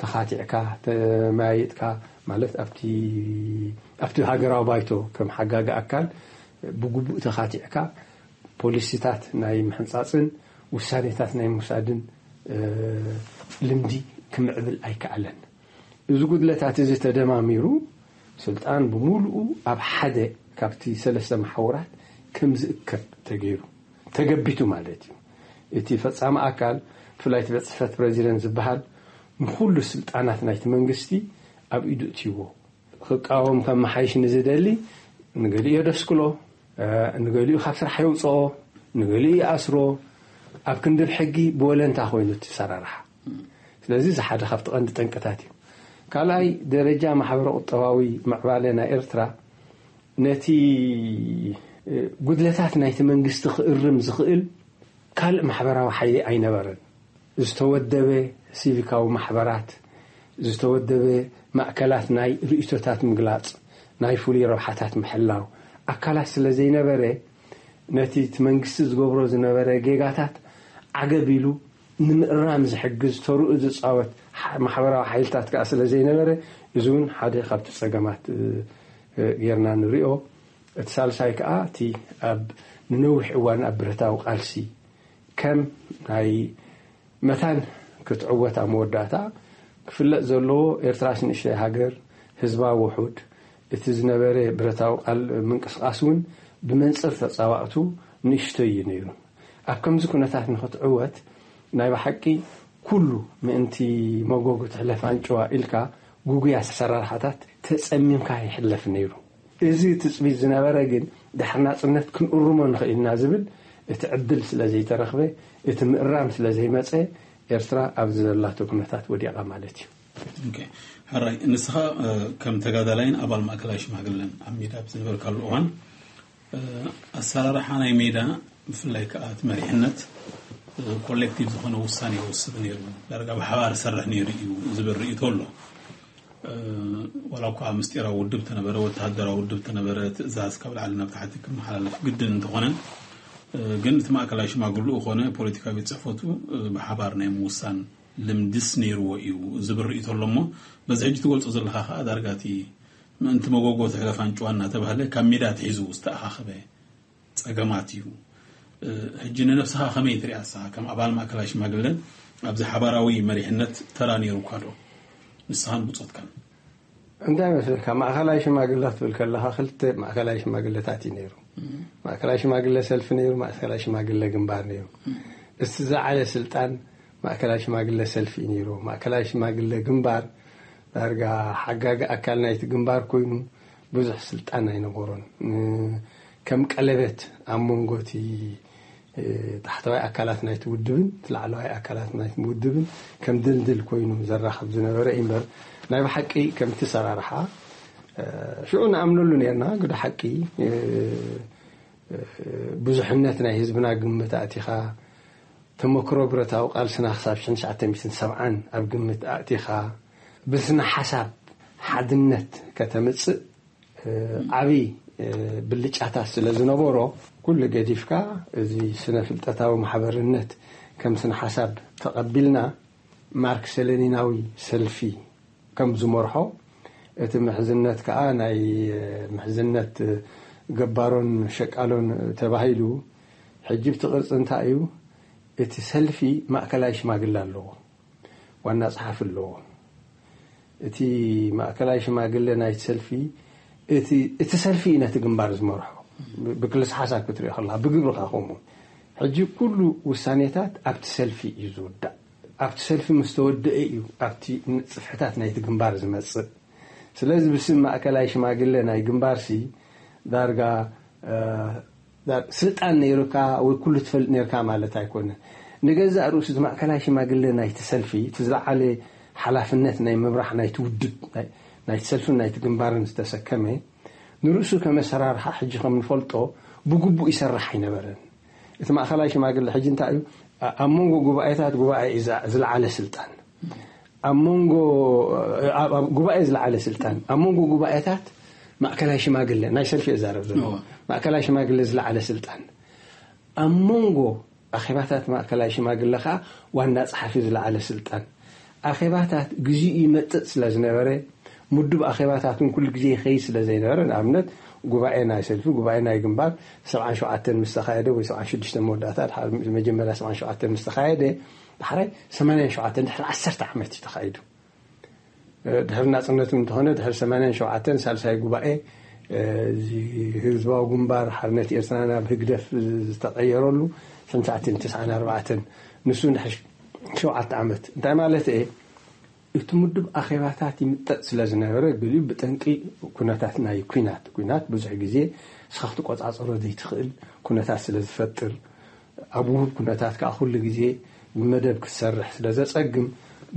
ተኻቲዕካ፣ ተመያይጥካ፣ ማለት ኣብቲ፣ ኣብቲ ሃገራዊ ባይቶ ከም ሓጋጊ ኣካል ብግቡእ ተኻቲዕካ፣ ፖሊሲታት ናይ ምሕንጻጽን ውሳኔታት ናይ ምውሳድን፣ እ፣ ልምዲ ክምዕብል ኣይከኣለን። እዚ ጉድለታት እዚ ተደማሚሩ፣ ስልጣን ብምሉኡ ኣብ ሓደ ካብቲ ሰለስተ መሓውራት ከም ዝእከብ ተገይሩ፣ ተገቢቱ ማለት እዩ። እቲ ፈጻሚ ኣካል፣ ብፍላይ እቲ ቤት ጽሕፈት ፕረዚደንት ዝበሃል፣ ንኹሉ ስልጣናት ናይቲ መንግስቲ ኣብ ኢዱ እትይዎ። ክቃወም ከመሓይሽ ንዝደሊ፣ ንገሊኡ የደስክሎ፣ እ፣ ንገሊኡ ካብ ስራሕ የውፅኦ፣ ንገሊኡ ይኣስሮ። ኣብ ክንዲ ብሕጊ ብወለንታ ኮይኑ እቲ ኣሰራርሓ። ስለዚ እዚ ሓደ ካብቲ ቀንዲ ጠንቅታት እዩ። ካልኣይ ደረጃ ማሕበረ ቁጠባዊ ምዕባለ ናይ ኤርትራ ነቲ ጉድለታት ናይቲ መንግስቲ ክእርም ዝኽእል ካልእ ማሕበራዊ ሓይሊ ኣይነበረን። ዝተወደበ ሲቪካዊ ማሕበራት፣ ዝተወደበ ማእከላት ናይ ርእይቶታት ምግላጽ፣ ናይ ፍሉይ ረብሓታት ምሕላው ኣካላት ስለ ዘይነበረ፣ ነቲ እቲ መንግስቲ ዝገብሮ ዝነበረ ጌጋታት ዓገብ ኢሉ ንምእራም ዝሕግዝ ተርኡ ዝጻወት ማሕበራዊ ሓይልታት ከኣ ስለ ዘይነበረ፣ እዚ እውን ሓደ ካብቲ ጸገማት ጌርና ንሪኦ። እቲ ሳልሳይ ከኣ እቲ ኣብ ንነዊሕ እዋን ኣብ ብረታዊ ቃልሲ ከም ናይ መታን ክትዕወት ኣብ መወዳእታ ክፍለጥ ዘለዎ ኤርትራስ ንእሽተይ ሃገር፣ ህዝባ ውሑድ፣ እቲ ዝነበረ ብረታዊ ቃል ምንቅስቃስ እውን ብመንጽር ተጻዋእቱ ንእሽተይ እዩ ነይሩ። ኣብ ከምዚ ኩነታት ንክትዕወት ናይ ብሓቂ ኩሉ ምእንቲ መጎጎ ትሕለፍ ኣንጭዋ ኢልካ ጉጉይ ኣሰራርሓታት ተጸሚምካ ይሕለፍ ነይሩ። እዚ ትጽቢት ዝነበረ ግን ድሕሪ ናጽነት ክንእርሞ ንኽእል ኢና ዝብል እቲ ዕድል ስለ ዘይተረኽበ እቲ ምእራም ስለ ዘይመጸ ኤርትራ ኣብዚ ዘላቶ ኩነታት ወዲቓ ማለት እዩ። ሕራይ ንስኻ ከም ተጋዳላይን ኣባል ማእከላይ ሽማግለን ኣብ ሜዳ ብዝነበርካሉ እዋን ኣሰራርሓ ናይ ሜዳ ብፍላይ ከዓ እቲ መሪሕነት ኮሌክቲቭ ዝኾነ ውሳኔ ይወስድ ነይሩ፣ ዳርጋ ብሓባር ይሰርሕ ነይሩ እዩ ዝብል ርእይቶ ኣሎ። ዋላ እኳ ምስጢራዊ ውድብ ተነበረ፣ ወተሃደራዊ ውድብ ተነበረ፣ ትእዛዝ ካብ ላዕሊ ናብ ታሕቲ ክመሓላለፍ ግድን እንተኾነ ግን እቲ ማእከላይ ሽማግልኡ ኮነ ፖለቲካዊ ቤት ጽሕፈቱ ብሓባር ናይ ምውሳን ልምድስ ነይርዎ እዩ ዝብል ርእይቶ ኣሎ። እሞ በዚ ሕጂ ትገልጾ ዘለኻ ከዓ ዳርጋ እቲ ምእንቲ መጎጎ ትሕለፍ ኣንጭዋ እናተባህለ ካብ ሜዳ ትሒዙ ዝተኣኻኸበ ጸገማት እዩ። ሕጂ ንነብስኻ ከመይ ትሪኣ ንስኻ ከም ኣባል ማእከላይ ሽማግለን ኣብዚ ሓባራዊ መሪሕነት ተራ ነይሩካ ዶ? ንስኻን ብጾትካን እንታይ መስለካ፣ ማእከላይ ሽማግለ ክትብል ከለኻ ክልተ ማእከላይ ሽማግለታት እዩ ነይሩ። ማእከላይ ሽማግለ ሰልፊ ነይሩ፣ ማእከላይ ሽማግለ ግንባር ነይሩ። እስቲ ዝዓለ ስልጣን ማእከላይ ሽማግለ ሰልፊ እዩ ነይሩ። ማእከላይ ሽማግለ ግንባር ዳርጋ ሓጋጊ ኣካል ናይቲ ግንባር ኮይኑ ብዙሕ ስልጣን ኣይነበሮን። ከም ቀለበት ኣብ መንጎ እቲ ታሕተዋይ ኣካላት ናይቲ ውድብን እቲ ላዕለዋይ ኣካላት ናይቲ ውድብን ከም ድልድል ኮይኑ ዘራኽብ ዝነበረ እዩ እምበር ናይ ብሓቂ ከምቲ ሰራርሓ ሽዑ ንኣምነሉ ነርና። ግደ ሓቂ ብዙሕነት ናይ ህዝብና ግምት ኣእቲኻ ተመክሮ ብረታዊ ቃልስና ክሳብ ሽሕን ትሽዓተ ሚእትን ሰብዓን ኣብ ግምት ኣእቲኻ ብስነ ሓሳብ ሓድነት ከተምጽእ ዓብዪ ብልጫታት ስለ ዝነበሮ ኩሉ ገዲፍካ እዚ ስነ ፍልጠታዊ ማሕበርነት ከም ስነ ሓሳብ ተቐቢልና ማርክሰ ሌኒናዊ ሰልፊ ከም ዝመርሖ እቲ ምሕዝነት ከዓ ናይ ምሕዝነት ገባሮን ሸቃሎን ተባሂሉ ሕጂ ብቲ ቅርፂ እንታይ እዩ እቲ ሰልፊ ማእከላይ ሽማግለ ኣለዎ ዋና ጸሓፊ ኣለዎ። እቲ ማእከላይ ሽማግለ ናይቲ ሰልፊ እቲ ሰልፊ እዩ ነቲ ግንባር ዝመርሖ። ብክልስ ሓሳብ ክትሪኦ ከለካ ብግብሪ ከኣ ከምኡ። ሕጂ ኩሉ ውሳኔታት ኣብቲ ሰልፊ እዩ ዝውዳእ። ኣብቲ ሰልፊ ምስ ተወደአ እዩ ኣብቲ ጽፍሕታት ናይቲ ግንባር ዝመጽእ። ስለዚ ብስም ማእከላይ ሽማግለ ናይ ግንባርሲ ዳርጋ ስልጣን ነይሩካ ወይ ኩሉ ትፈልጥ ነርካ ማለት ኣይኮነ። ንገዛእ ርእሱ እቲ ማእከላይ ሽማግለ ናይቲ ሰልፊ እቲ ዝለዓለ ሓላፍነት ናይ ምምራሕ ናይቲ ውድብ ናይቲ ሰልፍን ናይቲ ግንባርን ዝተሰከመ ንርእሱ ከመሰራርሓ ሕጂ ከም ንፈልጦ ብግቡእ ይሰርሕ ኣይነበረን። እቲ ማእከላይ ሽማግለ ሕጂ እንታይ እዩ ኣብ መንጎ ጉባኤታት ጉባኤ እዩ ዝለዓለ ስልጣን ኣብ መንጎ ጉባኤ ዝለዓለ ስልጣን ኣብ መንጎ ጉባኤታት ማእከላይ ሽማግለ ናይ ሰልፊ እዛረብ ዘሎ ማእከላይ ሽማግለ ዝለዓለ ስልጣን ኣብ መንጎ ኣኼባታት ማእከላይ ሽማግለ ከዓ ዋና ጸሓፊ ዝለዓለ ስልጣን ኣኼባታት ግዚኡ ይመጥጥ ስለ ዝነበረ ምዱብ ኣኼባታትን ኩሉ ግዜ ይኸይድ ስለ ዘይነበረ ንኣብነት ጉባኤ ናይ ሰልፊ ጉባኤ ናይ ግንባር ሰብዓን ሸውዓተን ምስ ተኻየደ ወይ ሰብዓን ሽዱሽተ መወዳእታ መጀመርያ ሰብዓን ሸውዓተን ምስ ተኻየደ ዳሕራይ ሰማንያን ሸውዓተን ድሕሪ ዓሰርተ ዓመት እዩ ተኻይዱ። ድሕሪ ናጽነቱ እንተኾነ ድሕሪ ሰማንያን ሸውዓተን ሳልሳይ ጉባኤ ህዝባዊ ግንባር ሓርነት ኤርትራ ናብ ህግደፍ ዝተቐየረሉ ሽሕን ትሽዓተ ሚእትን ተስዓን ኣርባዕተን ንሱ ድሕሪ ሸውዓተ ዓመት እንታይ ማለት እየ እቲ ምዱብ ኣኼባታት ይምጠጥ ስለ ዝነበረ ገሊኡ ብጠንቂ ኩነታት ናይ ኩናት ኩናት ብዙሕ ግዜ ንስኻ ክትቆጻጸሮ ዘይትኽእል ኩነታት ስለ ዝፈጥር ኣብ ውሁብ ኩነታት ከዓ ኩሉ ግዜ ብመደብ ክትሰርሕ ስለ ዘጸግም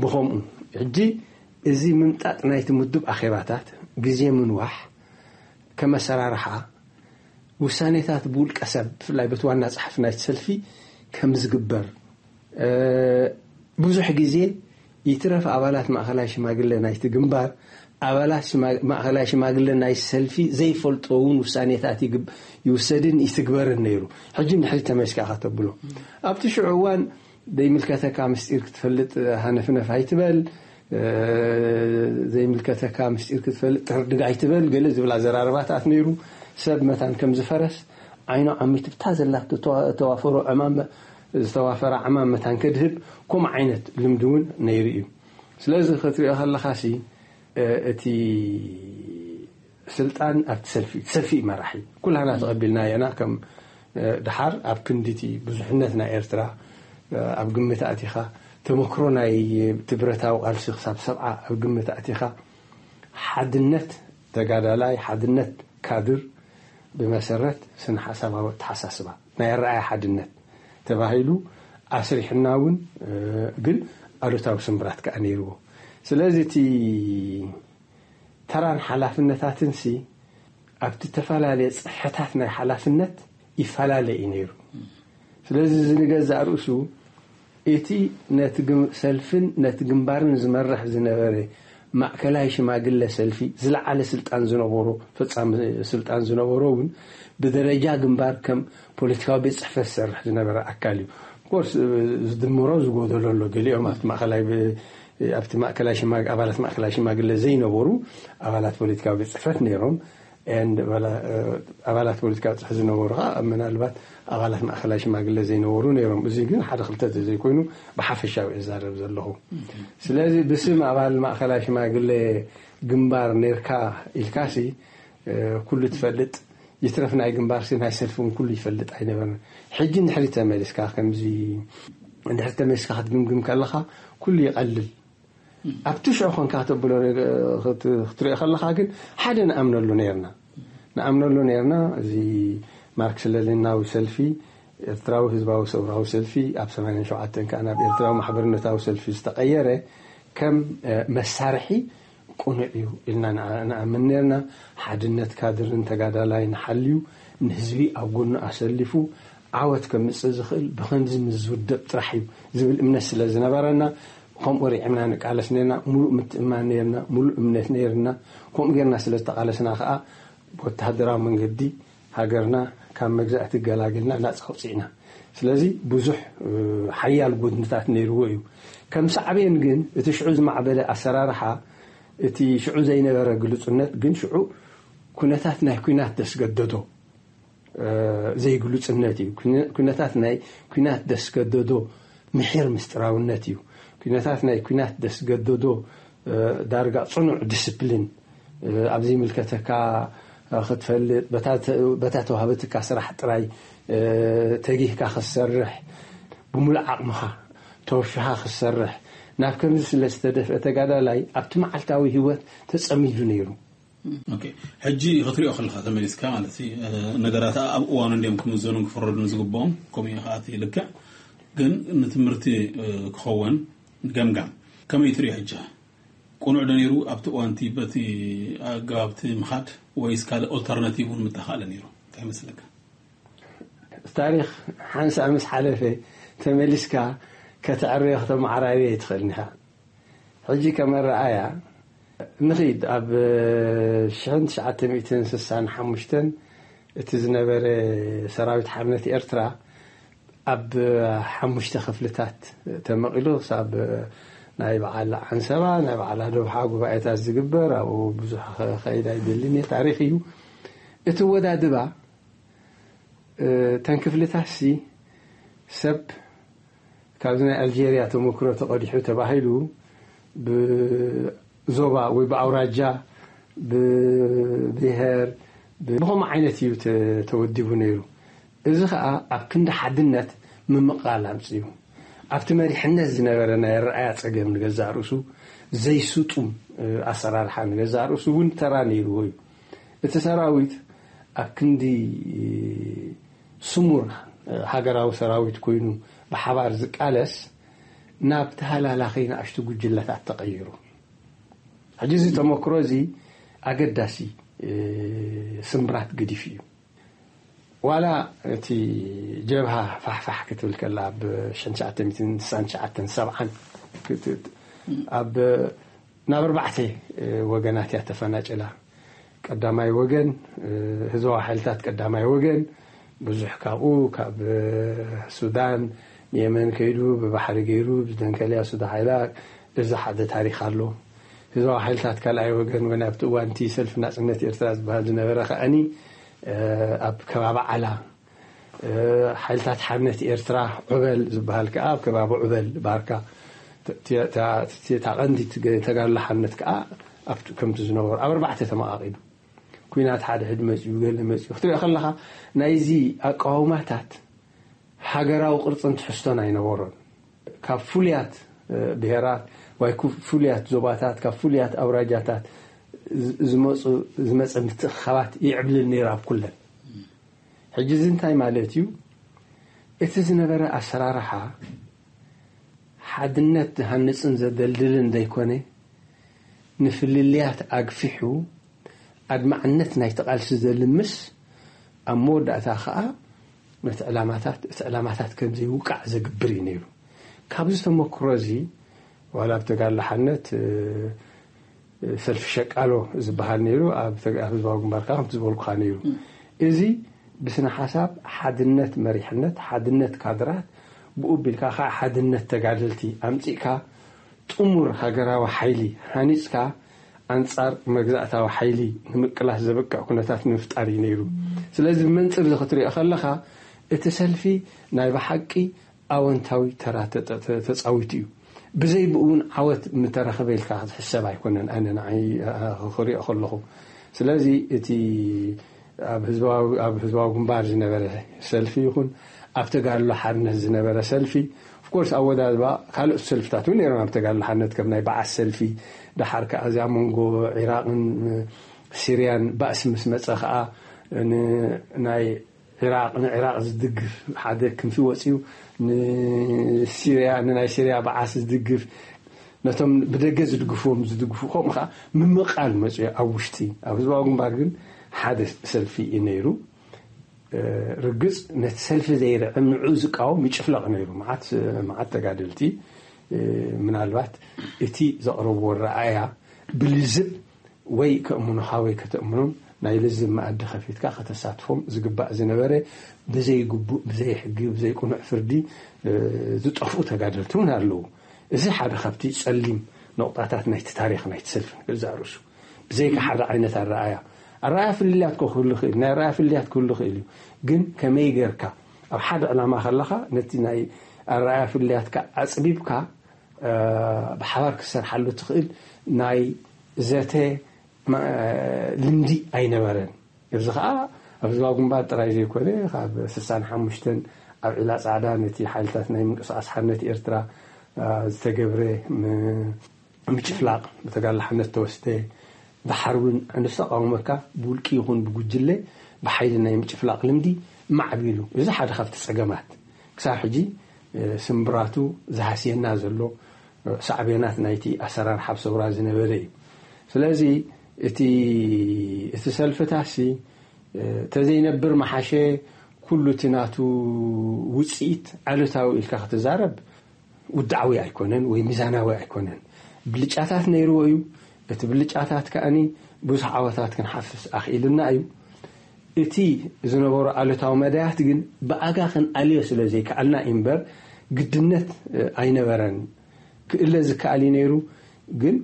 ብኸምኡ ሕጂ እዚ ምምጣጥ ናይቲ ምዱብ ኣኼባታት፣ ግዜ ምንዋሕ፣ ከም ኣሰራርሓ፣ ውሳኔታት ብውልቀ ሰብ፣ ብፍላይ በቲ ዋና ጸሓፊ ናይቲ ሰልፊ ከም ዝግበር፣ እ፣ ብዙሕ ግዜ ይትረፍ ኣባላት ማእከላይ ሽማግለ ናይቲ ግንባር፣ ኣባላት ሽማ-፣ ማእከላይ ሽማግለ ናይ ሰልፊ ዘይፈልጦ እውን ውሳኔታት ይግብ-፣ ይውሰድን ይትግበርን ነይሩ። ሕጂ ንድሕሪት ተመልስካ ኢኻ ተብሎ። ኣብቲ ሽዑ እዋን ዘይምልከተካ ምስጢር ክትፈልጥ ሃነፍነፍ ኣይትበል፣ እ፣ ዘይምልከተካ ምስጢር ክትፈልጥ ትሕርድግ ኣይትበል፣ ገለ ዝብል ኣዘራርባታት ነይሩ። ሰብ መታን ከም ዝፈረስ ዓይኑ ዓሚቱ ብታ ዘላ ተዋ-፣ ተዋፈሮ ዕማም፣ ዝተዋፈራ ዕማም መታን ከድህብ፣ ከምኡ ዓይነት ልምዲ እውን ነይሩ እዩ። ስለዚ ክትሪኦ ከለኻሲ፣ እ፣ እቲ ስልጣን ኣብቲ ሰልፊ፣ ሰልፊ እዩ መራሒ። ኩላና ተቐቢልናዮ ኢና። ከም፣ እ፣ ድሓር ኣብ ክንዲ እቲ ብዙሕነት ናይ ኤርትራ፣ እ፣ ኣብ ግምት ኣእቲኻ፣ ተመክሮ ናይ እቲ ብረታዊ ቃልሲ ክሳብ ሰብዓ ኣብ ግምት ኣእቲኻ፣ ሓድነት ተጋዳላይ፣ ሓድነት ካድር ብመሰረት ስነ ሓሳባዊ ኣተሓሳስባ ናይ ኣረኣያ ሓድነት ተባሂሉ ኣስሪሕና እውን፣ እ፣ ግን ኣሉታዊ ስምብራት ከኣ ነይርዎ። ስለዚ እቲ ተራን ሓላፍነታትንሲ ኣብቲ ዝተፈላለየ ጽፍሕታት ናይ ሓላፍነት ይፈላለ እዩ ነይሩ። ስለዚ እዚ ንገዛእ ርእሱ እቲ ነቲ ግም-፣ ሰልፍን ነቲ ግንባርን ዝመርሕ ዝነበረ ማእከላይ ሽማግለ ሰልፊ ዝለዓለ ስልጣን ዝነበሮ፣ ፈጻሚ ስልጣን ዝነበሮ እውን ብደረጃ ግንባር ከም ፖለቲካዊ ቤት ጽሕፈት ዝሰርሕ ዝነበረ ኣካል እዩ። ኦፍኮርስ፣ ዝድምሮ ዝጎደሎ ኣሎ። ገሊኦም ኣብቲ ማእከላይ ብ-፣ ኣብቲ ማእከላይ ሽማግ-፣ ኣባላት ማእከላይ ሽማግለ ዘይነበሩ ኣባላት ፖለቲካዊ ቤት ጽሕፈት ነይሮም። And ኣባላ-፣ ኣባላት ፖለቲካዊ ጽሕፈት ዝነበሩ ኸኣ ምናልባት ኣባላት ማእከላይ ሽማግለ ዘይነበሩ ነይሮም። እዚ ግን ሓደ ክልተ ዘይኮይኑ ብሓፈሻዊ እዛረብ ዘለኹ። ስለዚ ብስም ኣባል ማእከላይ ሽማግለ ግንባር ነርካ ኢልካሲ፣ እ፣ ኩሉ ትፈልጥ፣ ይትረፍ ናይ ግንባርሲ ናይ ሰልፊ እውን ኩሉ ይፈልጥ ኣይነበርና። ሕጂ ንድሕሪት ተመሊስካ ከምዚ፣ ንድሕሪት ተመሊስካ ክትግምግም ከለኻ ኩሉ ይቐልል። ኣብቲ ሽዑ ኮንካ ከተብሎ፣ ክት-፣ ክትሪኦ ከለኻ ግን ሓደ ንኣምነሉ ነይርና። ንኣምነሉ ነይርና። እዚ ማርክስ ለኒናዊ ሰልፊ፣ ኤርትራዊ ህዝባዊ ሰውራዊ ሰልፊ፣ ኣብ ሰማንያን ሸውዓተን ከኣ ናብ ኤርትራዊ ማሕበርነታዊ ሰልፊ ዝተቐየረ፣ ከም፣ እ፣ መሳርሒ ቅኑዕ እዩ ኢልና ንኣ-፣ ንኣምን ነይርና። ሓድነት ካድርን ተጋዳላይን ሓልዩ፣ ንህዝቢ ኣብ ጎኑ ኣሰሊፉ፣ ዓወት ከምጽእ ዝኽእል ብኸምዚ ምስ ዝውደብ ጥራሕ እዩ ዝብል እምነት ስለ ዝነበረና፣ ከምኡ ርዒምና ንቃለስ ነርና። ሙሉእ ምትእምማን ነርና፣ ሙሉእ እምነት ነርና። ከምኡ ጌርና ስለ ዝተቓለስና ከኣ፣ ብወተሃደራዊ መንገዲ ሃገርና ካብ መግዛእቲ ገላጊልና ናጻ ኣውጺእና። ስለዚ ብዙሕ፣ እ፣ ሓያል ጎድንታት ነይርዎ እዩ። ከም ሳዕቤን ግን፣ እቲ ሽዑ ዝማዕበለ ኣሰራርሓ፣ እቲ ሽዑ ዘይነበረ ግሉጽነት ግን ሽዑ ኩነታት ናይ ኲናት ዘስገደዶ፣ እ፣ ዘይግሉጽነት እዩ። ኩነ-፣ ኩነታት ናይ ኲናት ዘስገደዶ ምሒር ምስጢራውነት እዩ። ኩነታት ናይ ኲናት ዘስገደዶ፣ እ፣ ዳርጋ ጽኑዕ ዲስፕሊን፣ እ፣ ኣብ ዘይምልከተካ፣ እ፣ ክትፈልጥ፣ በታ ተ-፣ በታ ተዋህበትካ ስራሕ ጥራይ፣ እ፣ ተጊህካ ክትሰርሕ፣ ብምሉእ ዓቕምኻ ተወፊኻ ክትሰርሕ፣ ናብ ከምዚ ስለ ዝተደፍአ ተጋዳላይ ኣብቲ መዓልታዊ ህይወት ተጸሚዱ ነይሩ። ኦኬ፣ ሕጂ ክትሪኦ ከለኻ ተመሊስካ ማለት እዩ፣ እ፣ ነገራት ኣብ እዋኑ እንዲዮም ክምዘኑን ክፍረዱን ዝግብኦም፣ ከምኡ እዩ ከኣ እቲ ልክዕ። ግን ንትምህርቲ፣ እ፣ ክኸውን ንገምጋም። ከመይ ትሪኦ ሕጂ? ቅኑዕ ዶ ነይሩ ኣብቲ እዋንቲ በቲ ኣገባብቲ ምኻድ ወይስ ካልእ ኦልተርናቲቭ እውን ምተኻእለ ነይሩ? እንታይ ይመስለካ? ታሪኽ ሓንሳእ ምስ ሓለፈ ተመሊስካ ከተዕርዮ ከተመዓራርዮ ኣይትኽእልን ኢኻ። ሕጂ ከም ኣረኣእያ ንኺድ፣ ኣብ ሽሕን ትሽዓተ ሚእትን ስሳን ሓሙሽተን እቲ ዝነበረ ሰራዊት ሓርነት ኤርትራ ኣብ ሓሙሽተ ክፍልታት ተመቒሉ ክሳብ ናይ በዓል ዓንሰባ፣ ናይ በዓል ኣዶብሓ ጉባኤታት ዝግበር፣ ኣብኡ ብዙሕ ከ-፣ ከይድ ኣይደልን እየ፣ ታሪኽ እዩ። እቲ ወዳድባ፣ እ፣ ተን ክፍልታትሲ ሰብ ካብዚ ናይ ኣልጀርያ ተመክሮ ተቐዲሑ ተባሂሉ ብዞባ ወይ ብኣውራጃ፣ ብብሄር፣ ብ-፣ ብኸምኡ ዓይነት እዩ ተ-፣ ተወዲቡ ነይሩ። እዚ ኸኣ ኣብ ክንዲ ሓድነት ምምቕቓል ኣምጺኡ። ኣብቲ መሪሕነት ዝነበረ ናይ ኣረኣእያ ጸገም ንገዛእ ርእሱ ዘይስጡም፣ እ፣ ኣሰራርሓ ንገዛእ ርእሱ እውን ተራ ነይርዎ እዩ። እቲ ሰራዊት ኣብ ክንዲ ስሙር ሃገራዊ ሰራዊት ኮይኑ ብሓባር ዝቃለስ፣ ናብ ተሃላላኺ ንኣሽቱ ጉጅለታት ተቐይሩ። ሕጂ እዚ ተመክሮ እዚ ኣገዳሲ ስምብራት ግዲፍ እዩ። ዋላ እቲ ጀብሃ ፋሕፋሕ ክትብል ከላ ኣብ ሽሕን ትሽዓተ ሚእትን ስሳን ትሽዓተን ሰብዓን ኣብ ናብ ኣርባዕተ ወገናት እያ ተፈናጭላ። ቀዳማይ ወገን፣ ህዝባዊ ሓይልታት ቀዳማይ ወገን ብዙሕ ካብኡ ካብ ሱዳን ንየመን ከይዱ ብባሕሪ ገይሩ ብደንከልያ ሱዳ ሓይላ፣ እዚ ሓደ ታሪኽ ኣሎ። ህዝባዊ ሓይልታት ካልኣይ ወገን ወን ኣብቲ እዋን እቲ ሰልፊ ናጽነት ኤርትራ ዝበሃል ዝነበረ ከኣኒ ኣብ ከባቢ ዓላ፣ ሓይልታት ሓርነት ኤርትራ ዑበል ዝበሃል ከኣ ኣብ ከባቢ ዑበል ባርካ፣ እታ ቀንዲ ተጋድሎ ሓርነት ከኣ ኣብቲ ከምቲ ዝነበሩ ኣብ ኣርባዕተ ተመቓቒሉ፣ ኩናት ሓድሕድ መጺኡ፣ ገለ መጺኡ ክትሪኦ ከለኻ ናይዚ ኣቃውማታት ሃገራዊ ቅርጽን ትሕዝቶን ኣይነበሮን። ካብ ፍሉያት ብሄራት ወይ ፍሉያት ዞባታት፣ ካብ ፍሉያት ኣውራጃታት ዝመፁ ዝመፀ ምትእኽኻባት ይዕብልል ነይሩ ኣብ ኩለን። ሕጂ እዚ እንታይ ማለት እዩ? እቲ ዝነበረ ኣሰራርሓ ሓድነት ዝሃንፅን ዘደልድልን ዘይኮነ፣ ንፍልልያት ኣግፊሑ ኣድማዕነት ናይቲ ቃልሲ ዘልምስ፣ ኣብ መወዳእታ ኸኣ ነቲ ዕላማታት እቲ ዕላማታት ከም ዘይውቃዕ ዘግብር እዩ ነይሩ። ካብዚ ተመክሮ እዚ ዋላ ኣብ ተጋድሎ ሓርነት ሰልፊ ሸቃሎ ዝበሃል ነይሩ፣ ኣብ ህዝባዊ ግንባር ከዓ ከምቲ ዝበልኩኻ ነይሩ። እዚ ብስነ ሓሳብ ሓድነት መሪሕነት፣ ሓድነት ካድራት፣ ብኡ ቢልካ ከዓ ሓድነት ተጋደልቲ ኣምፂእካ ጥሙር ሃገራዊ ሓይሊ ሃኒፅካ ኣንፃር መግዛእታዊ ሓይሊ ንምቅላስ ዘበቅዕ ኩነታት ንምፍጣር እዩ ነይሩ። ስለዚ ብመንፅር እዚ ክትሪኦ ከለኻ እቲ ሰልፊ ናይ ብሓቂ ኣወንታዊ ተራ ተፃዊቱ እዩ። ብዘይ ብኡ እውን ዓወት ምተረኸበ ኢልካ ክትሕሰብ ኣይኮነን ኣነ ንዓይ ክሪኦ ከለኹ። ስለዚ እቲ ኣብ ህዝባዊ ኣብ ህዝባዊ ግንባር ዝነበረ ሰልፊ ይኹን ኣብ ተጋድሎ ሓርነት ዝነበረ ሰልፊ፣ ኦፍኮርስ ኣወዳድባ ካልኦት ሰልፍታት እውን ነይሮም ኣብ ተጋድሎ ሓርነት ከም ናይ በዓስ ሰልፊ፣ ደሓር ከዓ እዚኣ መንጎ ዒራቕን ሲርያን ባእሲ ምስ መፀ ከዓ ንናይ ዒራቕ ንዒራቕ ዝድግፍ ሓደ ክንፊ ወፂኡ ንሲርያ ንናይ ሲርያ በዓስ ዝድግፍ ነቶም ብደገ ዝድግፍዎም ዝድግፉ ከምኡ ከዓ ምምቓል መፅኡ ኣብ ውሽጢ ኣብ ህዝባዊ ግንባር ግን ሓደ ሰልፊ እዩ ነይሩ። ርግፅ ነቲ ሰልፊ ዘይርዕም ንዕኡ ዝቃወም ይጭፍለቕ ነይሩ። መዓት መዓት ተጋደልቲ ምናልባት እቲ ዘቕረብዎ ረኣያ ብልዝብ ወይ ከእምኑኻ ወይ ከተእምኖም ናይ ልዝብ መኣዲ ከፊትካ ከተሳትፎም ዝግባእ ዝነበረ ብዘይግቡእ ብዘይሕጊ ብዘይቅኑዕ ፍርዲ ዝጠፍኡ ተጋደልቲ እውን ኣለዉ። እዚ ሓደ ካብቲ ጸሊም ነቑጣታት ናይቲ ታሪኽ ናይቲ ሰልፊ ንገዛእ ርእሱ ብዘይካ ሓደ ዓይነት ኣረኣያ ኣረኣያ ፍልልያት ክህሉ ይኽእል ናይ ኣረኣያ ፍልልያት ክህሉ ይኽእል እዩ። ግን ከመይ ጌርካ ኣብ ሓደ ዕላማ ከለኻ ነቲ ናይ ኣረኣያ ፍልልያትካ ኣጽቢብካ ብሓባር ክትሰርሓሉ ትኽእል ናይ ዘተ ልምዲ ኣይነበረን። እዚ ከዓ ኣብ ህዝባዊ ግንባር ጥራይ ዘይኮነ ካብ ስሳን ሓሙሽተን ኣብ ዒላ ፃዕዳ ነቲ ሓይልታት ናይ ምንቅስቃስ ሓርነት ኤርትራ ዝተገብረ ምጭፍላቕ ብተጋድሎ ሓርነት ተወስደ። ደሓር እውን ንዝተቃወመካ ብውልቂ ይኹን ብጉጅለ ብሓይሊ ናይ ምጭፍላቕ ልምዲ ማዕቢሉ። እዚ ሓደ ካብቲ ጸገማት ክሳብ ሕጂ ስምብራቱ ዝሃስየና ዘሎ ሳዕቤናት ናይቲ ኣሰራርሓ ኣብ ሰውራ ዝነበረ እዩ። ስለዚ እቲ እቲ ሰልፍታሲ ተዘይነብር መሓሸ። ኩሉ እቲ ናቱ ውፅኢት ኣሉታዊ ኢልካ ክትዛረብ ውድዓዊ ኣይኮነን ወይ ሚዛናዊ ኣይኮነን። ብልጫታት ነይርዎ እዩ። እቲ ብልጫታት ከኣኒ ብዙሕ ዓወታት ክንሓፍስ ኣኽኢልና እዩ። እቲ ዝነበሩ ኣሉታዊ መዳያት ግን ብኣጋ ክንኣልዮ ስለ ዘይከኣልና እዩ እምበር ግድነት ኣይነበረን። ክእለ ዝከኣል እዩ ነይሩ። ግን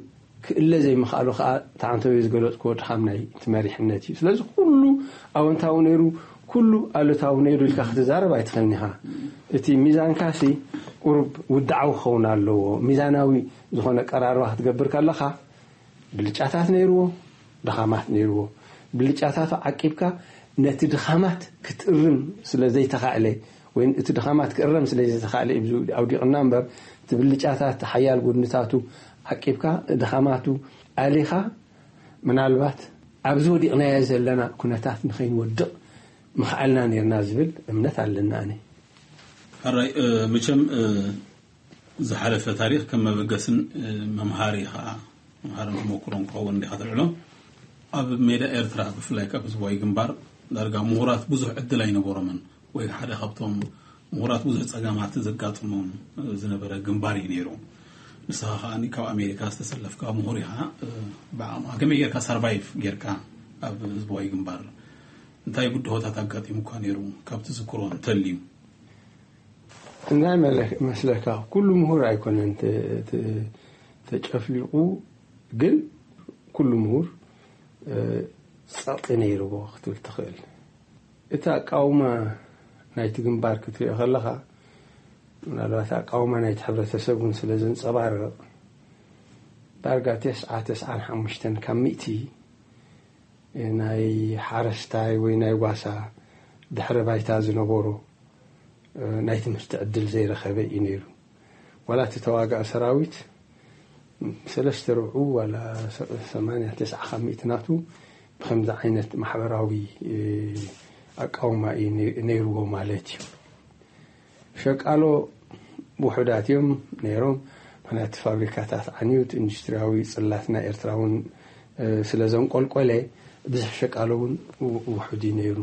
ክእለ ዘይምኽኣሉ ከዓ ተዓንተው ዝገለፅክዎ ድኻም ናይ እቲ መሪሕነት እዩ። ስለዚ ኩሉ ኣወንታዊ ነይሩ ኩሉ ኣሉታዊ ነይሩ ኢልካ ክትዛረብ ኣይትኽእልን ኢኻ። እቲ ሚዛንካሲ ቁሩብ ውድዓዊ ክኸውን ኣለዎ። ሚዛናዊ ዝኾነ ቀራርባ ክትገብር ከለኻ ብልጫታት ነይርዎ፣ ድኻማት ነይርዎ። ብልጫታቱ ዓቂብካ ነቲ ድኻማት ክትእርም ስለ ዘይተኻእለ ወይ እቲ ድኻማት ክእረም ስለ ዘይተኻእለ እዩ ኣውዲቕና እምበር እቲ ብልጫታት ሓያል ጎድንታቱ ዓቂብካ ድኻማቱ ኣሊኻ ምናልባት ኣብዚ ወዲቕናዮ ዘለና ኩነታት ንኸይንወድቕ ምኽኣልና ነርና ዝብል እምነት ኣለና። ኣነ ሕራይ መቸም ዝሓለፈ ታሪኽ ከም መበገስን መምሃሪ ከዓ መሃርን ተመክሮን ክኸውን እንዲኻ ተልዕሎ። ኣብ ሜዳ ኤርትራ ብፍላይ ካብ ህዝባዊ ግንባር ዳርጋ ምሁራት ብዙሕ ዕድል ኣይነበሮምን፣ ወይ ሓደ ካብቶም ምሁራት ብዙሕ ጸገማት ዘጋጥሞም ዝነበረ ግንባር እዩ ነይሩ። ንስኻ ከኣ ካብ ኣሜሪካ ዝተሰለፍካ ምሁር ኢኻ። ብዓቕምኻ ከመይ ጌርካ ሰርቫይቭ ጌርካ ኣብ ህዝባዊ ግንባር? እንታይ ብድሆታት ኣጋጢሙካ ነይሩ ካብ ትዝክሮ እንተልዩ? እንታይ መለ- መስለካ፣ ኩሉ ምሁር ኣይኮነን ተ- ተ- ተጨፍሊቑ፣ ግን ኩሉ ምሁር እ፣ ጸቕጢ ነይርዎ ክትብል ትኽእል። እቲ ኣቃውማ ናይቲ ግንባር ክትሪኦ ከለኻ፣ ምናልባት ኣቃውማ ናይቲ ሕብረተሰብ እውን ስለ ዘንጸባርቕ፣ ዳርጋ ተስዓ ተስዓን ሓሙሽተን ካብ ሚእቲ ናይ ሓረስታይ ወይ ናይ ጓሳ ድሕረ ባይታ ዝነበሮ ናይ ትምህርቲ ዕድል ዘይረኸበ እዩ ነይሩ። ዋላ እቲ ተዋጋእ ሰራዊት ሰለስተ ርብዑ ዋላ ሰማንያ ተስዓ ካብ ሚእቲ ናቱ ብከምዚ ዓይነት ማሕበራዊ ኣቃውማ እዩ ነይርዎ ማለት እዩ። ሸቃሎ ውሑዳት እዮም ነይሮም። ምክንያቱ ፋብሪካታት ዓንዩ፣ እቲ ኢንዱስትሪያዊ ጽላት ናይ ኤርትራ እውን ስለ ዘንቆልቆለ ብዙሕ ሸቃሎ እውን ውሑድ እዩ ነይሩ።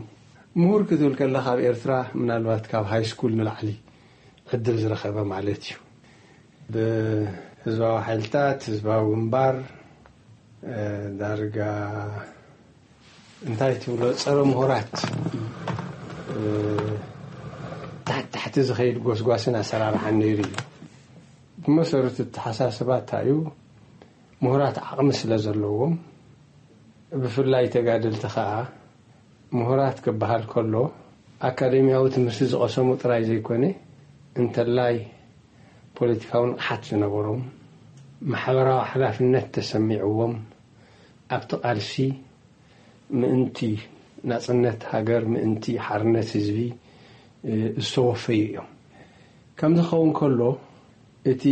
ምሁር ክትብል ከለካ ኣብ ኤርትራ ምናልባት ካብ ሃይ ስኩል ንላዕሊ ዕድል ዝረኸበ ማለት እዩ። ብህዝባዊ ሓይልታት፣ ህዝባዊ ግንባር ዳርጋ እንታይ ትብሎ፣ ጸረ ምሁራት ታሕቲ ታሕቲ ዝኸይድ ጎስጓስን ኣሰራርሓን ነይሩ እዩ። ብመሰረቱ ኣተሓሳስባ እንታይ እዩ? ምሁራት ዓቕሚ ስለ ዘለዎም፣ ብፍላይ ተጋደልቲ ከኣ ምሁራት ክበሃል ከሎ ኣካደሚያዊ ትምህርቲ ዝቐሰሙ ጥራይ ዘይኮነ፣ እንተላይ ፖለቲካዊ ንቕሓት ዝነበሮም፣ ማሕበራዊ ሓላፍነት ተሰሚዕዎም፣ ኣብቲ ቃልሲ ምእንቲ ናጽነት ሃገር፣ ምእንቲ ሓርነት ህዝቢ ዝተወፈዩ እዮም። ከምዚ ክኸውን ከሎ እቲ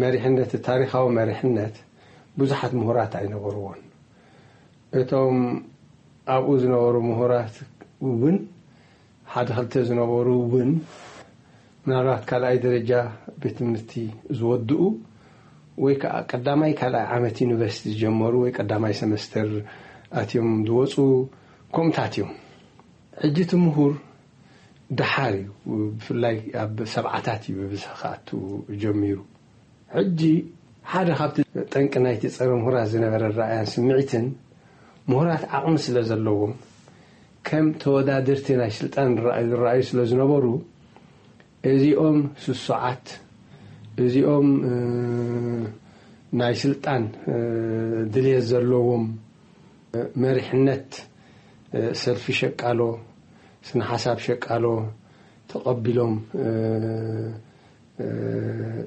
መሪሕነት፣ ታሪኻዊ መሪሕነት ብዙሓት ምሁራት ኣይነበርዎን። እቶም ኣብኡ ዝነበሩ ምሁራት እውን ሓደ ክልተ ዝነበሩ እውን ምናልባት ካልኣይ ደረጃ ቤት ትምህርቲ ዝወድኡ ወይ ከዓ ቀዳማይ ካልኣይ ዓመት ዩኒቨርሲቲ ዝጀመሩ ወይ ቀዳማይ ሰመስተር ኣትዮም ዝወፁ ከምኡታት እዮም። ሕጂ እቲ ምሁር ደሓር እዩ፣ ብፍላይ ኣብ ሰብዓታት እዩ ብብዝሒ ክኣቱ ጀሚሩ። ሕጂ ሓደ ካብቲ ጠንቂ ናይቲ ጸረ ምሁራት ዝነበረ ራእያን ስምዒትን ምሁራት ዓቕሚ ስለ ዘለዎም ከም ተወዳደርቲ ናይ ስልጣን ዝረኣዩ ስለ ዝነበሩ እዚኦም ስሱዓት፣ እዚኦም ናይ ስልጣን ድልየት ዘለዎም መሪሕነት ሰልፊ ሸቃሎ፣ ስነ ሓሳብ ሸቃሎ ተቐቢሎም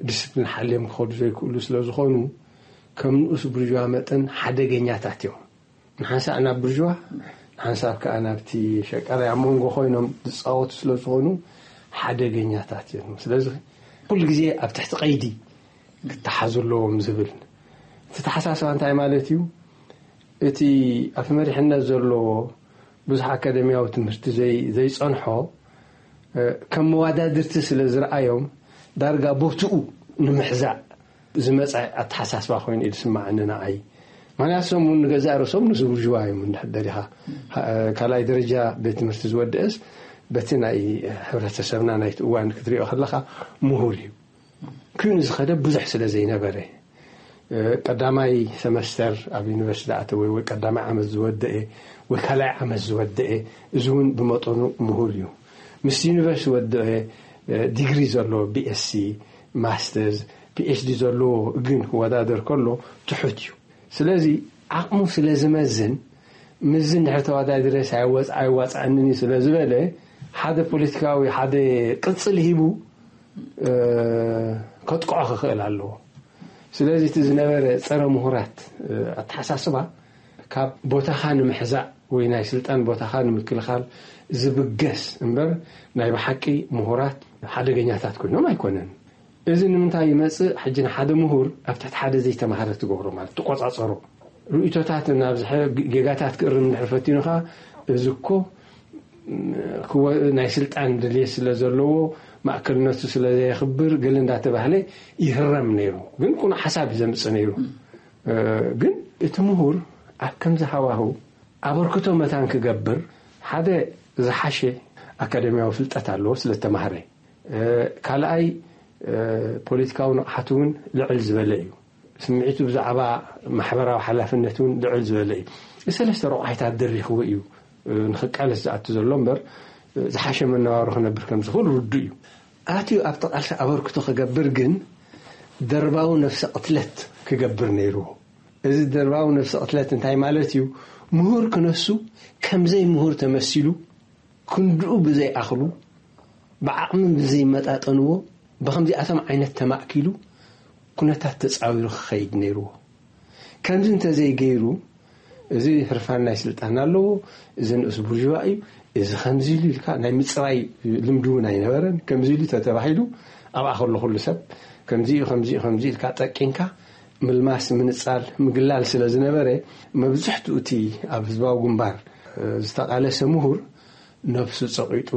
ዲስፕሊን ሓልዮም ክኸዱ ዘይክእሉ ስለ ዝኾኑ ከም ንኡስ ብርዥዋ መጠን ሓደገኛታት እዮም። ንሓንሳእ ናብ ብርዥዋ፣ ንሓንሳብ ከኣ ናብቲ ሸቃላይ ኣብ መንጎ ኮይኖም ዝጻወቱ ስለ ዝኾኑ ሓደገኛታት እዮም። ስለዚ ኩሉ ግዜ ኣብ ትሕቲ ቀይዲ ክተሓዙ ኣለዎም ዝብል እቲ ተሓሳስባ እንታይ ማለት እዩ? እቲ ኣብቲ መሪሕነት ዘሎ ብዙሕ ኣካደሚያዊ ትምህርቲ ዘይጸንሖ ከም መዋዳድርቲ ስለ ዝረኣዮም ዳርጋ ቦትኡ ንምሕዛእ ዝመፀ ኣተሓሳስባ ኮይኑ እዩ ዝስማዓኒ ንዓይ። ምክንያቱ ሶም እውን ንገዛእ ርእሶም ንዝውጅዋ እዮም እንድሕር ደሊኻ ካልኣይ ደረጃ ቤት ትምህርቲ ዝወደአስ በቲ ናይ ሕብረተሰብና ናይቲ እዋን ክትሪኦ ከለካ ምሁር እዩ። ክን ዝኸደ ብዙሕ ስለ ዘይነበረ ቀዳማይ ሰመስተር ኣብ ዩኒቨርሲቲ ዝኣተወ ወይ ቀዳማይ ዓመት ዝወደአ ወይ ካልኣይ ዓመት ዝወደአ እዚ እውን ብመጠኑ ምሁር እዩ። ምስ ዩኒቨርሲቲ ወደአ ዲግሪ ዘለዎ ቢኤስሲ ማስተርስ ፒኤችዲ ዘለዎ ግን ክወዳደር ከሎ ትሑት እዩ። ስለዚ ዓቕሙ ስለ ዝመዝን ምስዚ እንድሕር ተወዳዲረስ ኣይወፃእንን እዩ ስለ ዝበለ ሓደ ፖለቲካዊ ሓደ ቅፅል ሂቡ ከጥቅዖ ክኽእል ኣለዎ። ስለዚ እቲ ዝነበረ ፀረ ምሁራት ኣተሓሳስባ ካብ ቦታኻ ንምሕዛእ ወይ ናይ ስልጣን ቦታኻ ንምክልኻል ዝብገስ እምበር ናይ ብሓቂ ምሁራት ሓደገኛታት ኮይኖም ኣይኮነን። እዚ ንምንታይ ይመፅእ? ሕጂ ንሓደ ምሁር ኣብ ትሕቲ ሓደ ዘይተማሃረ ትገብሮ ማለት ትቆፃፀሮ ርእቶታት እናብዝሐ ጌጋታት ክእርም እንድሕር ፈቲኑ ከዓ እዚ እኮ ናይ ስልጣን ድልየት ስለ ዘለዎ ማእከልነቱ ስለ ዘየኽብር ገለ እንዳተባህለ ይህረም ነይሩ። ግን ቁኑዕ ሓሳብ እዩ ዘምፅእ ነይሩ። ግን እቲ ምሁር ኣብ ከምዚ ሃዋህው ኣበርክቶ መታን ክገብር ሓደ ዝሓሸ ኣካደሚያዊ ፍልጠት ኣለዎ ስለ ዝተማህረ፣ ካልኣይ ፖለቲካዊ ንቕሓት እውን ልዕል ዝበለ እዩ። ስምዒቱ ብዛዕባ ማሕበራዊ ሓላፍነት እውን ልዕል ዝበለ እዩ። ሰለስተ ረቑሓይታት ደሪኽዎ እዩ ንኽቃለስ ዝኣቱ ዘሎ እምበር ዝሓሸ መነባብሮ ክነብር ከም ዝኽእል ርዱእ እዩ። ኣትዩ ኣብቲ ቃልሲ ኣበርክቶ ክገብር ግን ደርባዊ ነፍሰ ቅትለት ክገብር ነይርዎ። እዚ ደርባዊ ነፍሰ ቅትለት እንታይ ማለት እዩ? ምሁር ክነሱ ከምዘይ ምሁር ተመሲሉ ክንድኡ ብዘይኣኽሉ ብዓቕሚ ብዘይመጣጠንዎ ብከምዚኣቶም ዓይነት ተማእኪሉ ኩነታት ተጻዊሩ ክኸይድ ነይርዎ። ከምዚ እንተዘይገይሩ እዚ ህርፋን ናይ ስልጣን ኣለዎ፣ እዚ ንኡስ ቡርዥዋ እዩ፣ እዚ ከምዚ ኢሉ ኢልካ ናይ ምጽራይ ልምዲ እውን ኣይነበረን። ከምዚ ኢሉ ተተባሂሉ ኣብኣ ከሎ ኩሉ ሰብ ከምዚ እዩ ከምዚ እዩ ከምዚ ኢልካ ጠቂንካ ምልማስ ምንጻል ምግላል ስለ ዝነበረ መብዝሕትኡ እቲ ኣብ ህዝባዊ ግንባር ዝተቓለሰ ምሁር ነብሱ ጸቒጡ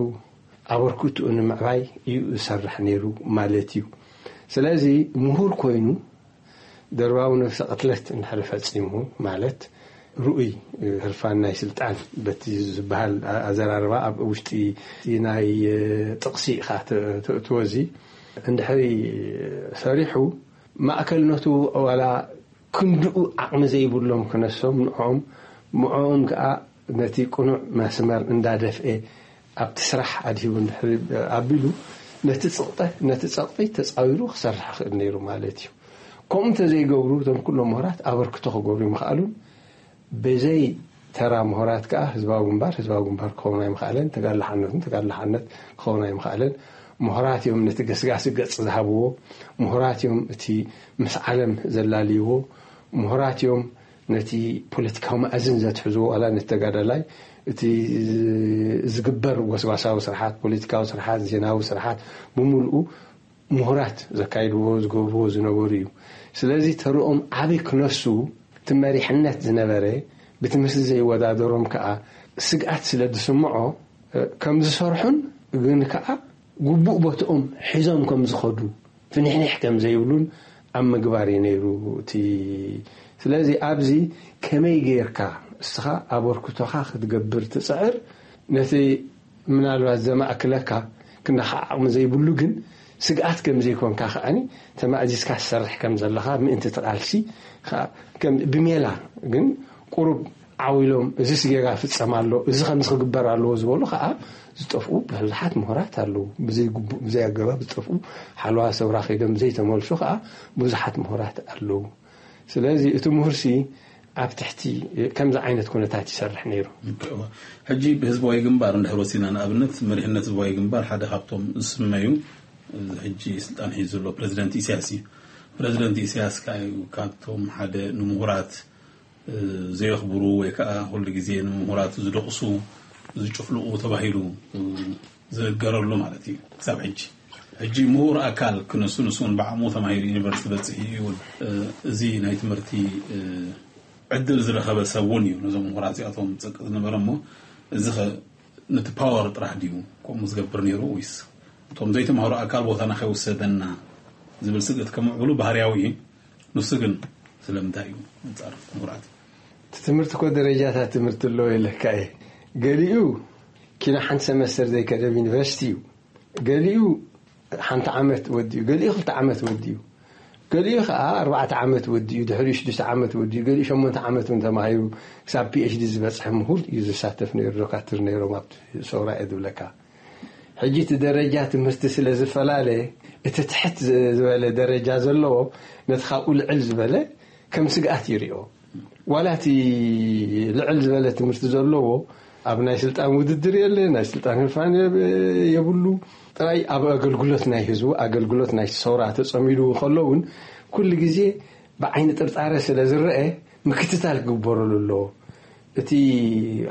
ኣበርክትኡ ንምዕባይ እዩ ዝሰርሕ ነይሩ ማለት እዩ። ስለዚ ምሁር ኮይኑ ደርባዊ ነፍሰ ቅትለት እንድሕር ፈጺሙ ማለት ርኡይ ህርፋን ናይ ስልጣን በቲ ዝበሃል ኣዘራርባ ኣብ ውሽጢ ናይ ጥቕሲ ኢኻ ተእትዎ እዚ እንድሕሪ ሰሪሑ ማእከልነቱ ዋላ ክንድኡ ዓቕሚ ዘይብሎም ክነሶም ንዕኦም ምዕኦም ከኣ ነቲ ቅኑዕ መስመር እንዳደፍኤ ኣብቲ ስራሕ ኣድሂቡ እንድሕር ኣቢሉ ነቲ ጽቕጠ ነቲ ጸቕጢ ተጻዊሩ ክሰርሕ ክእል ነይሩ ማለት እዩ። ከምኡ እንተዘይገብሩ እቶም ኩሎም ምሁራት ኣበርክቶ ክገብሩ ይምኽኣሉን ብዘይ ተራ ምሁራት ከኣ ህዝባዊ ግንባር ህዝባዊ ግንባር ክኸውን ኣይምኽኣለን። ተጋድሎ ሓርነትን ተጋድሎ ሓርነት ክኸውን ኣይምኽኣለን። ምሁራት እዮም ነቲ ገስጋሲ ገጽ ዝሃብዎ። ምሁራት እዮም እቲ ምስ ዓለም ዘላልይዎ። ምሁራት እዮም ነቲ ፖለቲካዊ መኣዝን ዘትሕዝዎ ዋላ ነቲ ተጋዳላይ እቲ ዝግበር ጎስጓሳዊ ስርሓት፣ ፖለቲካዊ ስርሓት፣ ዜናዊ ስርሓት ብምሉኡ ምሁራት ዘካይድዎ ዝገብርዎ ዝነበሩ እዩ። ስለዚ ተርኦም ዓቢ ክነሱ እቲ መሪሕነት ዝነበረ ብትምህርቲ ዘይወዳደሮም ከኣ ስግኣት ስለ ዝስምዖ ከም ዝሰርሑን ግን ከኣ ግቡእ ቦትኦም ሒዞም ከም ዝኸዱ ፍንሕንሕ ከም ዘይብሉን ኣብ ምግባር እዩ ነይሩ እቲ ስለዚ ኣብዚ ከመይ ጌርካ እስኻ ኣበርክቶኻ ክትገብር ትጽዕር ነቲ ምናልባት ዘማእክለካ ክንዳኻ ዓቕሚ ዘይብሉ ግን ስግኣት ከም ዘይኮንካ ከዓኒ ተማእዚዝካ ትሰርሕ ከም ዘለኻ ምእንቲ ትቓልሲ ብሜላ ግን ቁሩብ ዓው ኢሎም እዚስ ጌጋ ፍጸም ኣሎ እዚ ከምዚ ክግበር ኣለዎ ዝበሉ ከዓ ዝጠፍኡ ብዙሓት ምሁራት ኣለዉ። ብዘይ ግቡእ ብዘይ ኣገባብ ዝጠፍኡ ሓለዋ ሰውራ ከይዶም ዘይተመልሱ ከዓ ብዙሓት ምሁራት ኣለዉ። ስለዚ እቲ ምሁርሲ ኣብ ትሕቲ ከምዚ ዓይነት ኩነታት ይሰርሕ ነይሩ። ሕጂ ብህዝባዊ ግንባር እንድሕር ወሲና ንኣብነት መሪሕነት ህዝባዊ ግንባር ሓደ ካብቶም ዝስመዩ ሕጂ ስልጣን ሒዙ ዘሎ ፕረዚደንት ኢሳያስ እዩ። ፕረዚደንት ኢሳያስ ከዓ እዩ ካብቶም ሓደ ንምሁራት ዘየኽብሩ ወይ ከዓ ኩሉ ግዜ ንምሁራት ዝደቕሱ ዝጭፍልቑ ተባሂሉ ዝእገረሉ ማለት እዩ። ክሳብ ሕጂ ሕጂ ምሁር ኣካል ክነሱ ንሱ እውን ብዓቕሙ ተማሂሩ ዩኒቨርሲቲ በፂሑ እዩ እውን እዚ ናይ ትምህርቲ ዕድል ዝረኸበ ሰብ እውን እዩ ነዞም ምሁራት እዚኣቶም ዝፀቅጥ ዝነበረ እሞ እዚ ኸ ነቲ ፓወር ጥራሕ ድዩ ከምኡ ዝገብር ነይሩ ወይስ እቶም ዘይተማህሩ ኣካል ቦታና ከይወሰደና ዝብል ስግእት ከምዕብሉ ባህርያዊ እዩ። ንሱ ግን ስለምንታይ እዩ ኣንጻር ምሁራት? እቲ ትምህርቲ እኮ ደረጃታት ትምህርቲ ኣለዎ ኢለካ እየ። ገሊኡ ኪና ሓንቲ ሰመስተር ዘይከደ ኣብ ዩኒቨርሲቲ እዩ። ገሊኡ ሓንቲ ዓመት ወዲኡ፣ ገሊኡ ክልተ ዓመት ወዲኡ፣ ገሊኡ ከዓ ኣርባዕተ ዓመት ወዲኡ፣ ድሕሪኡ ሽዱሽተ ዓመት ወዲኡ፣ ገሊኡ ሸሞንተ ዓመት እውን ተማሂሩ ክሳብ ፒ ኤች ዲ ዝበፅሐ ምሁር እዩ ዝሳተፍ ነይሩ። ዶካትር ነይሮም ኣብቲ ሰውራ እየ ዝብለካ። ሕጂ እቲ ደረጃ ትምህርቲ ስለ ዝፈላለ እቲ ትሕት ዝበለ ደረጃ ዘለዎ ነቲ ካብኡ ልዕል ዝበለ ከም ስግኣት ይሪኦ። ዋላ እቲ ልዕል ዝበለ ትምህርቲ ዘለዎ ኣብ ናይ ስልጣን ውድድር የለ፣ ናይ ስልጣን ህርፋን የብሉ። ጥራይ ኣብ ኣገልግሎት ናይ ህዝቡ ኣገልግሎት ናይ ሰውራ ተጸሚዱ ከሎ እውን ኩሉ ግዜ ብዓይኒ ጥርጣረ ስለ ዝረአ ምክትታል ክግበረሉ ኣለዎ። እቲ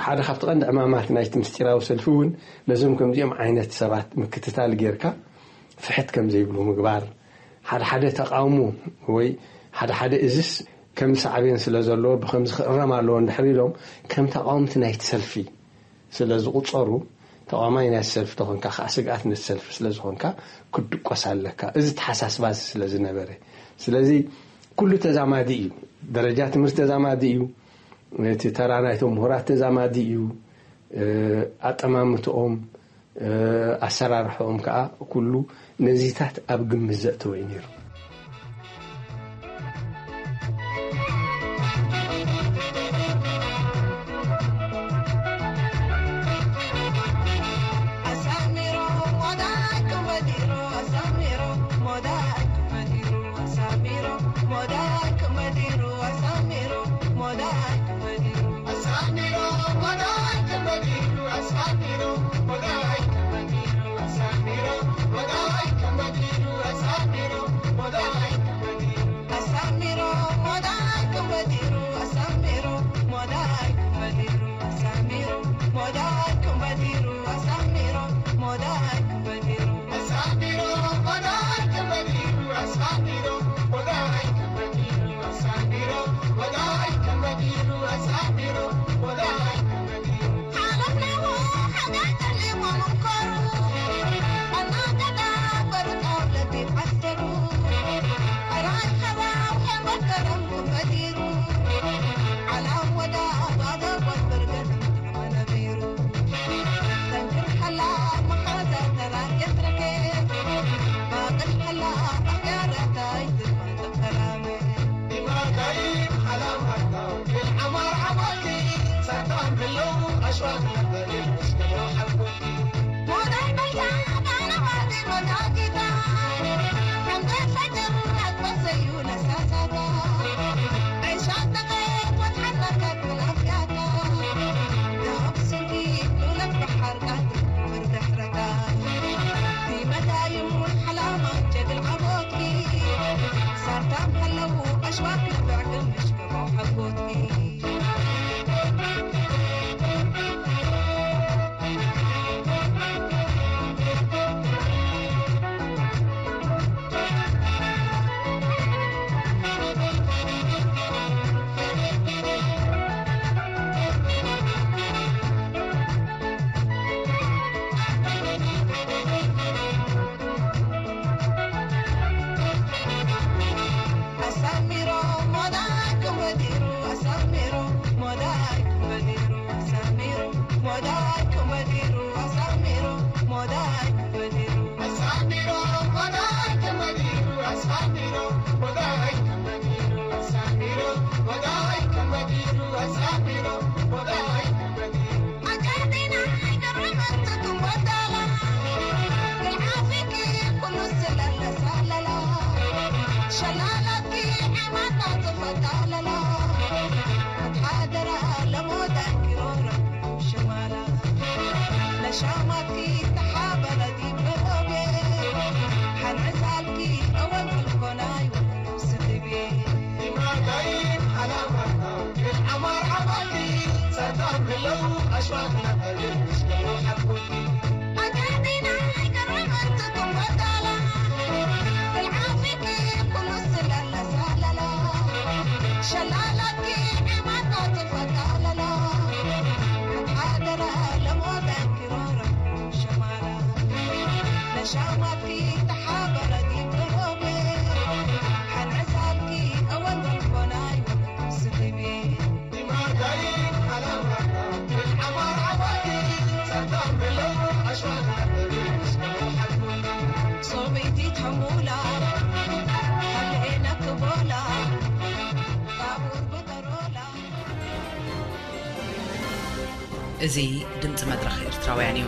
ሓደ ካብቲ ቀንዲ ዕማማት ናይቲ ምስጢራዊ ሰልፊ እውን ነዞም ከምዚኦም ዓይነት ሰባት ምክትታል ጌርካ ፍሕት ከም ዘይብሉ ምግባር፣ ሓደ ሓደ ተቃውሞ ወይ ሓደ ሓደ እዝስ ከም ሳዕቤን ስለ ዘለዎ ብከምዚ ክእረም ኣለዎ እንድሕር ኢሎም ከም ተቃወምቲ ናይቲ ሰልፊ ስለ ዝቁጸሩ ተቃዋማይ ናይ ሰልፊ ተኾንካ ከዓ ስግኣት ነቲ ሰልፊ ስለ ዝኾንካ ክትድቆስ ኣለካ። እዚ ተሓሳስባ እዚ ስለ ዝነበረ ስለዚ ኩሉ ተዛማዲ እዩ። ደረጃ ትምህርቲ ተዛማዲ እዩ። እቲ ተራ ናይቶም ምሁራት ተዛማዲ እዩ። ኣጠማምትኦም፣ ኣሰራርሕኦም ከዓ ኩሉ ነዚታት ኣብ ግምት ዘእተወ እዩ ነይሩ። እዚ ድምፂ መድረኽ ኤርትራውያን እዩ።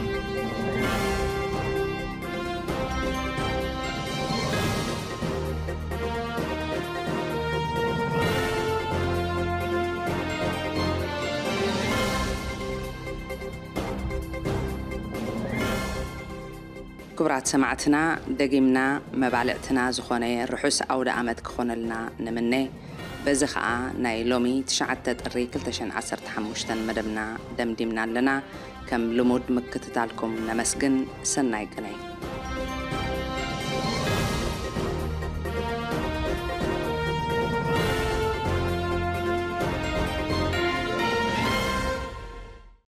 ክቡራት ሰማዕትና፣ ደጊምና መባልዕትና ዝኾነ ርሑስ ኣውደ ኣመት ክኾነልና ንምነ። በዚ ኸኣ ናይ ሎሚ ትሽዓተ ጥሪ ክልተ ሽሕን ዓሰርተ ሓሙሽተን መደብና ደምዲምና ኣለና። ከም ልሙድ ምክትታልኩም ነመስግን። ሰናይ ቅነ።